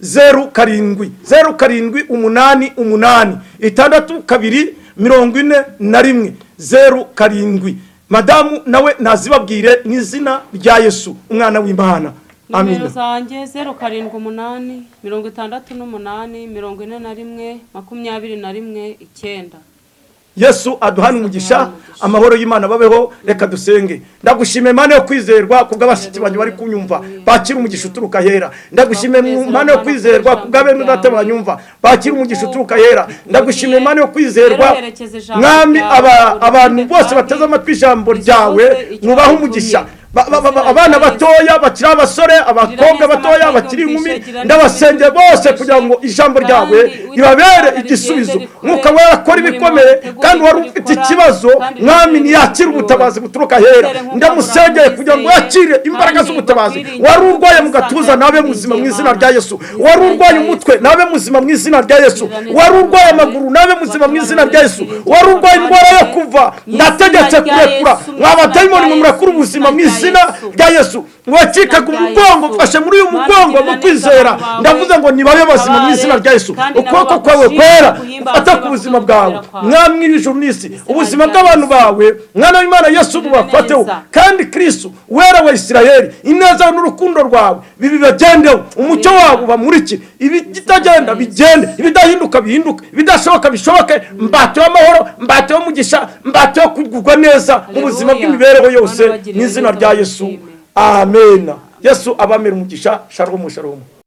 41 07, 0788 62 41 07. Madamu nawe nazibabwire mu izina rya Yesu umwana w'Imana. Nimero Amina. zanjye 078 68 41 21 9. Yesu aduhane umugisha, amahoro y'Imana babeho. Reka dusenge. Ndagushimiye Mana yo kwizerwa kubw'abashyitsi banjye bari kunyumva, bakira umugisha uturuka hera. Ndagushimiye Mana yo kwizerwa kubw'abene data banyumva, bakira umugisha uturuka hera. Ndagushimiye Mana yo kwizerwa, Mwami, abantu bose bateze amatwi ijambo ryawe mwubahe umugisha. Abana batoya bakiri abasore, abakobwa batoya bakiri inkumi, ndabasengeye bose kugira ngo ijambo ryawe ribabere igisubizo. Mwuka Wera akora ibikomeye, kandi wari ufite ikibazo, Mwami, ntiyakire ubutabazi buturuka hera. Ndamusengeye kugira ngo yakire imbaraga z'ubutabazi. Wari urwaye mu gatuza nabe muzima mu izina rya Yesu. Wari urwaye umutwe nabe muzima mu izina rya Yesu. Wari urwaye amaguru nabe muzima mu izina rya Yesu. Wari urwaye indwara yo kuva, ndategetse kurekura. Mwa badayimoni mwe, murekure ubuzima mu izina rya Yesu. Wacikaga umugongo, mfashe muri uyu mugongo mu kwizera, ndavuze ngo nibabe bazima mu izina rya Yesu. Ukuboko kwawe kwera ufata ku buzima bwawe, Mwami w'ijuru n'isi, ubuzima bw'abantu bawe, mwana w'Imana Yesu, bubafateho. Kandi Kristo Wera wa Isirayeli, ineza n'urukundo rwawe bibagendeho, umucyo wabo ubamurikire, ibitagenda bigende, ibidahinduka bihinduke, ibidashoboka bishoboke. Mbate w'amahoro, mbate w'umugisha, mbate wo kugubwa neza mu buzima bw'imibereho yose, mu izina rya Yesu, amen. Yesu abamera umugisha. Shalom, shalom.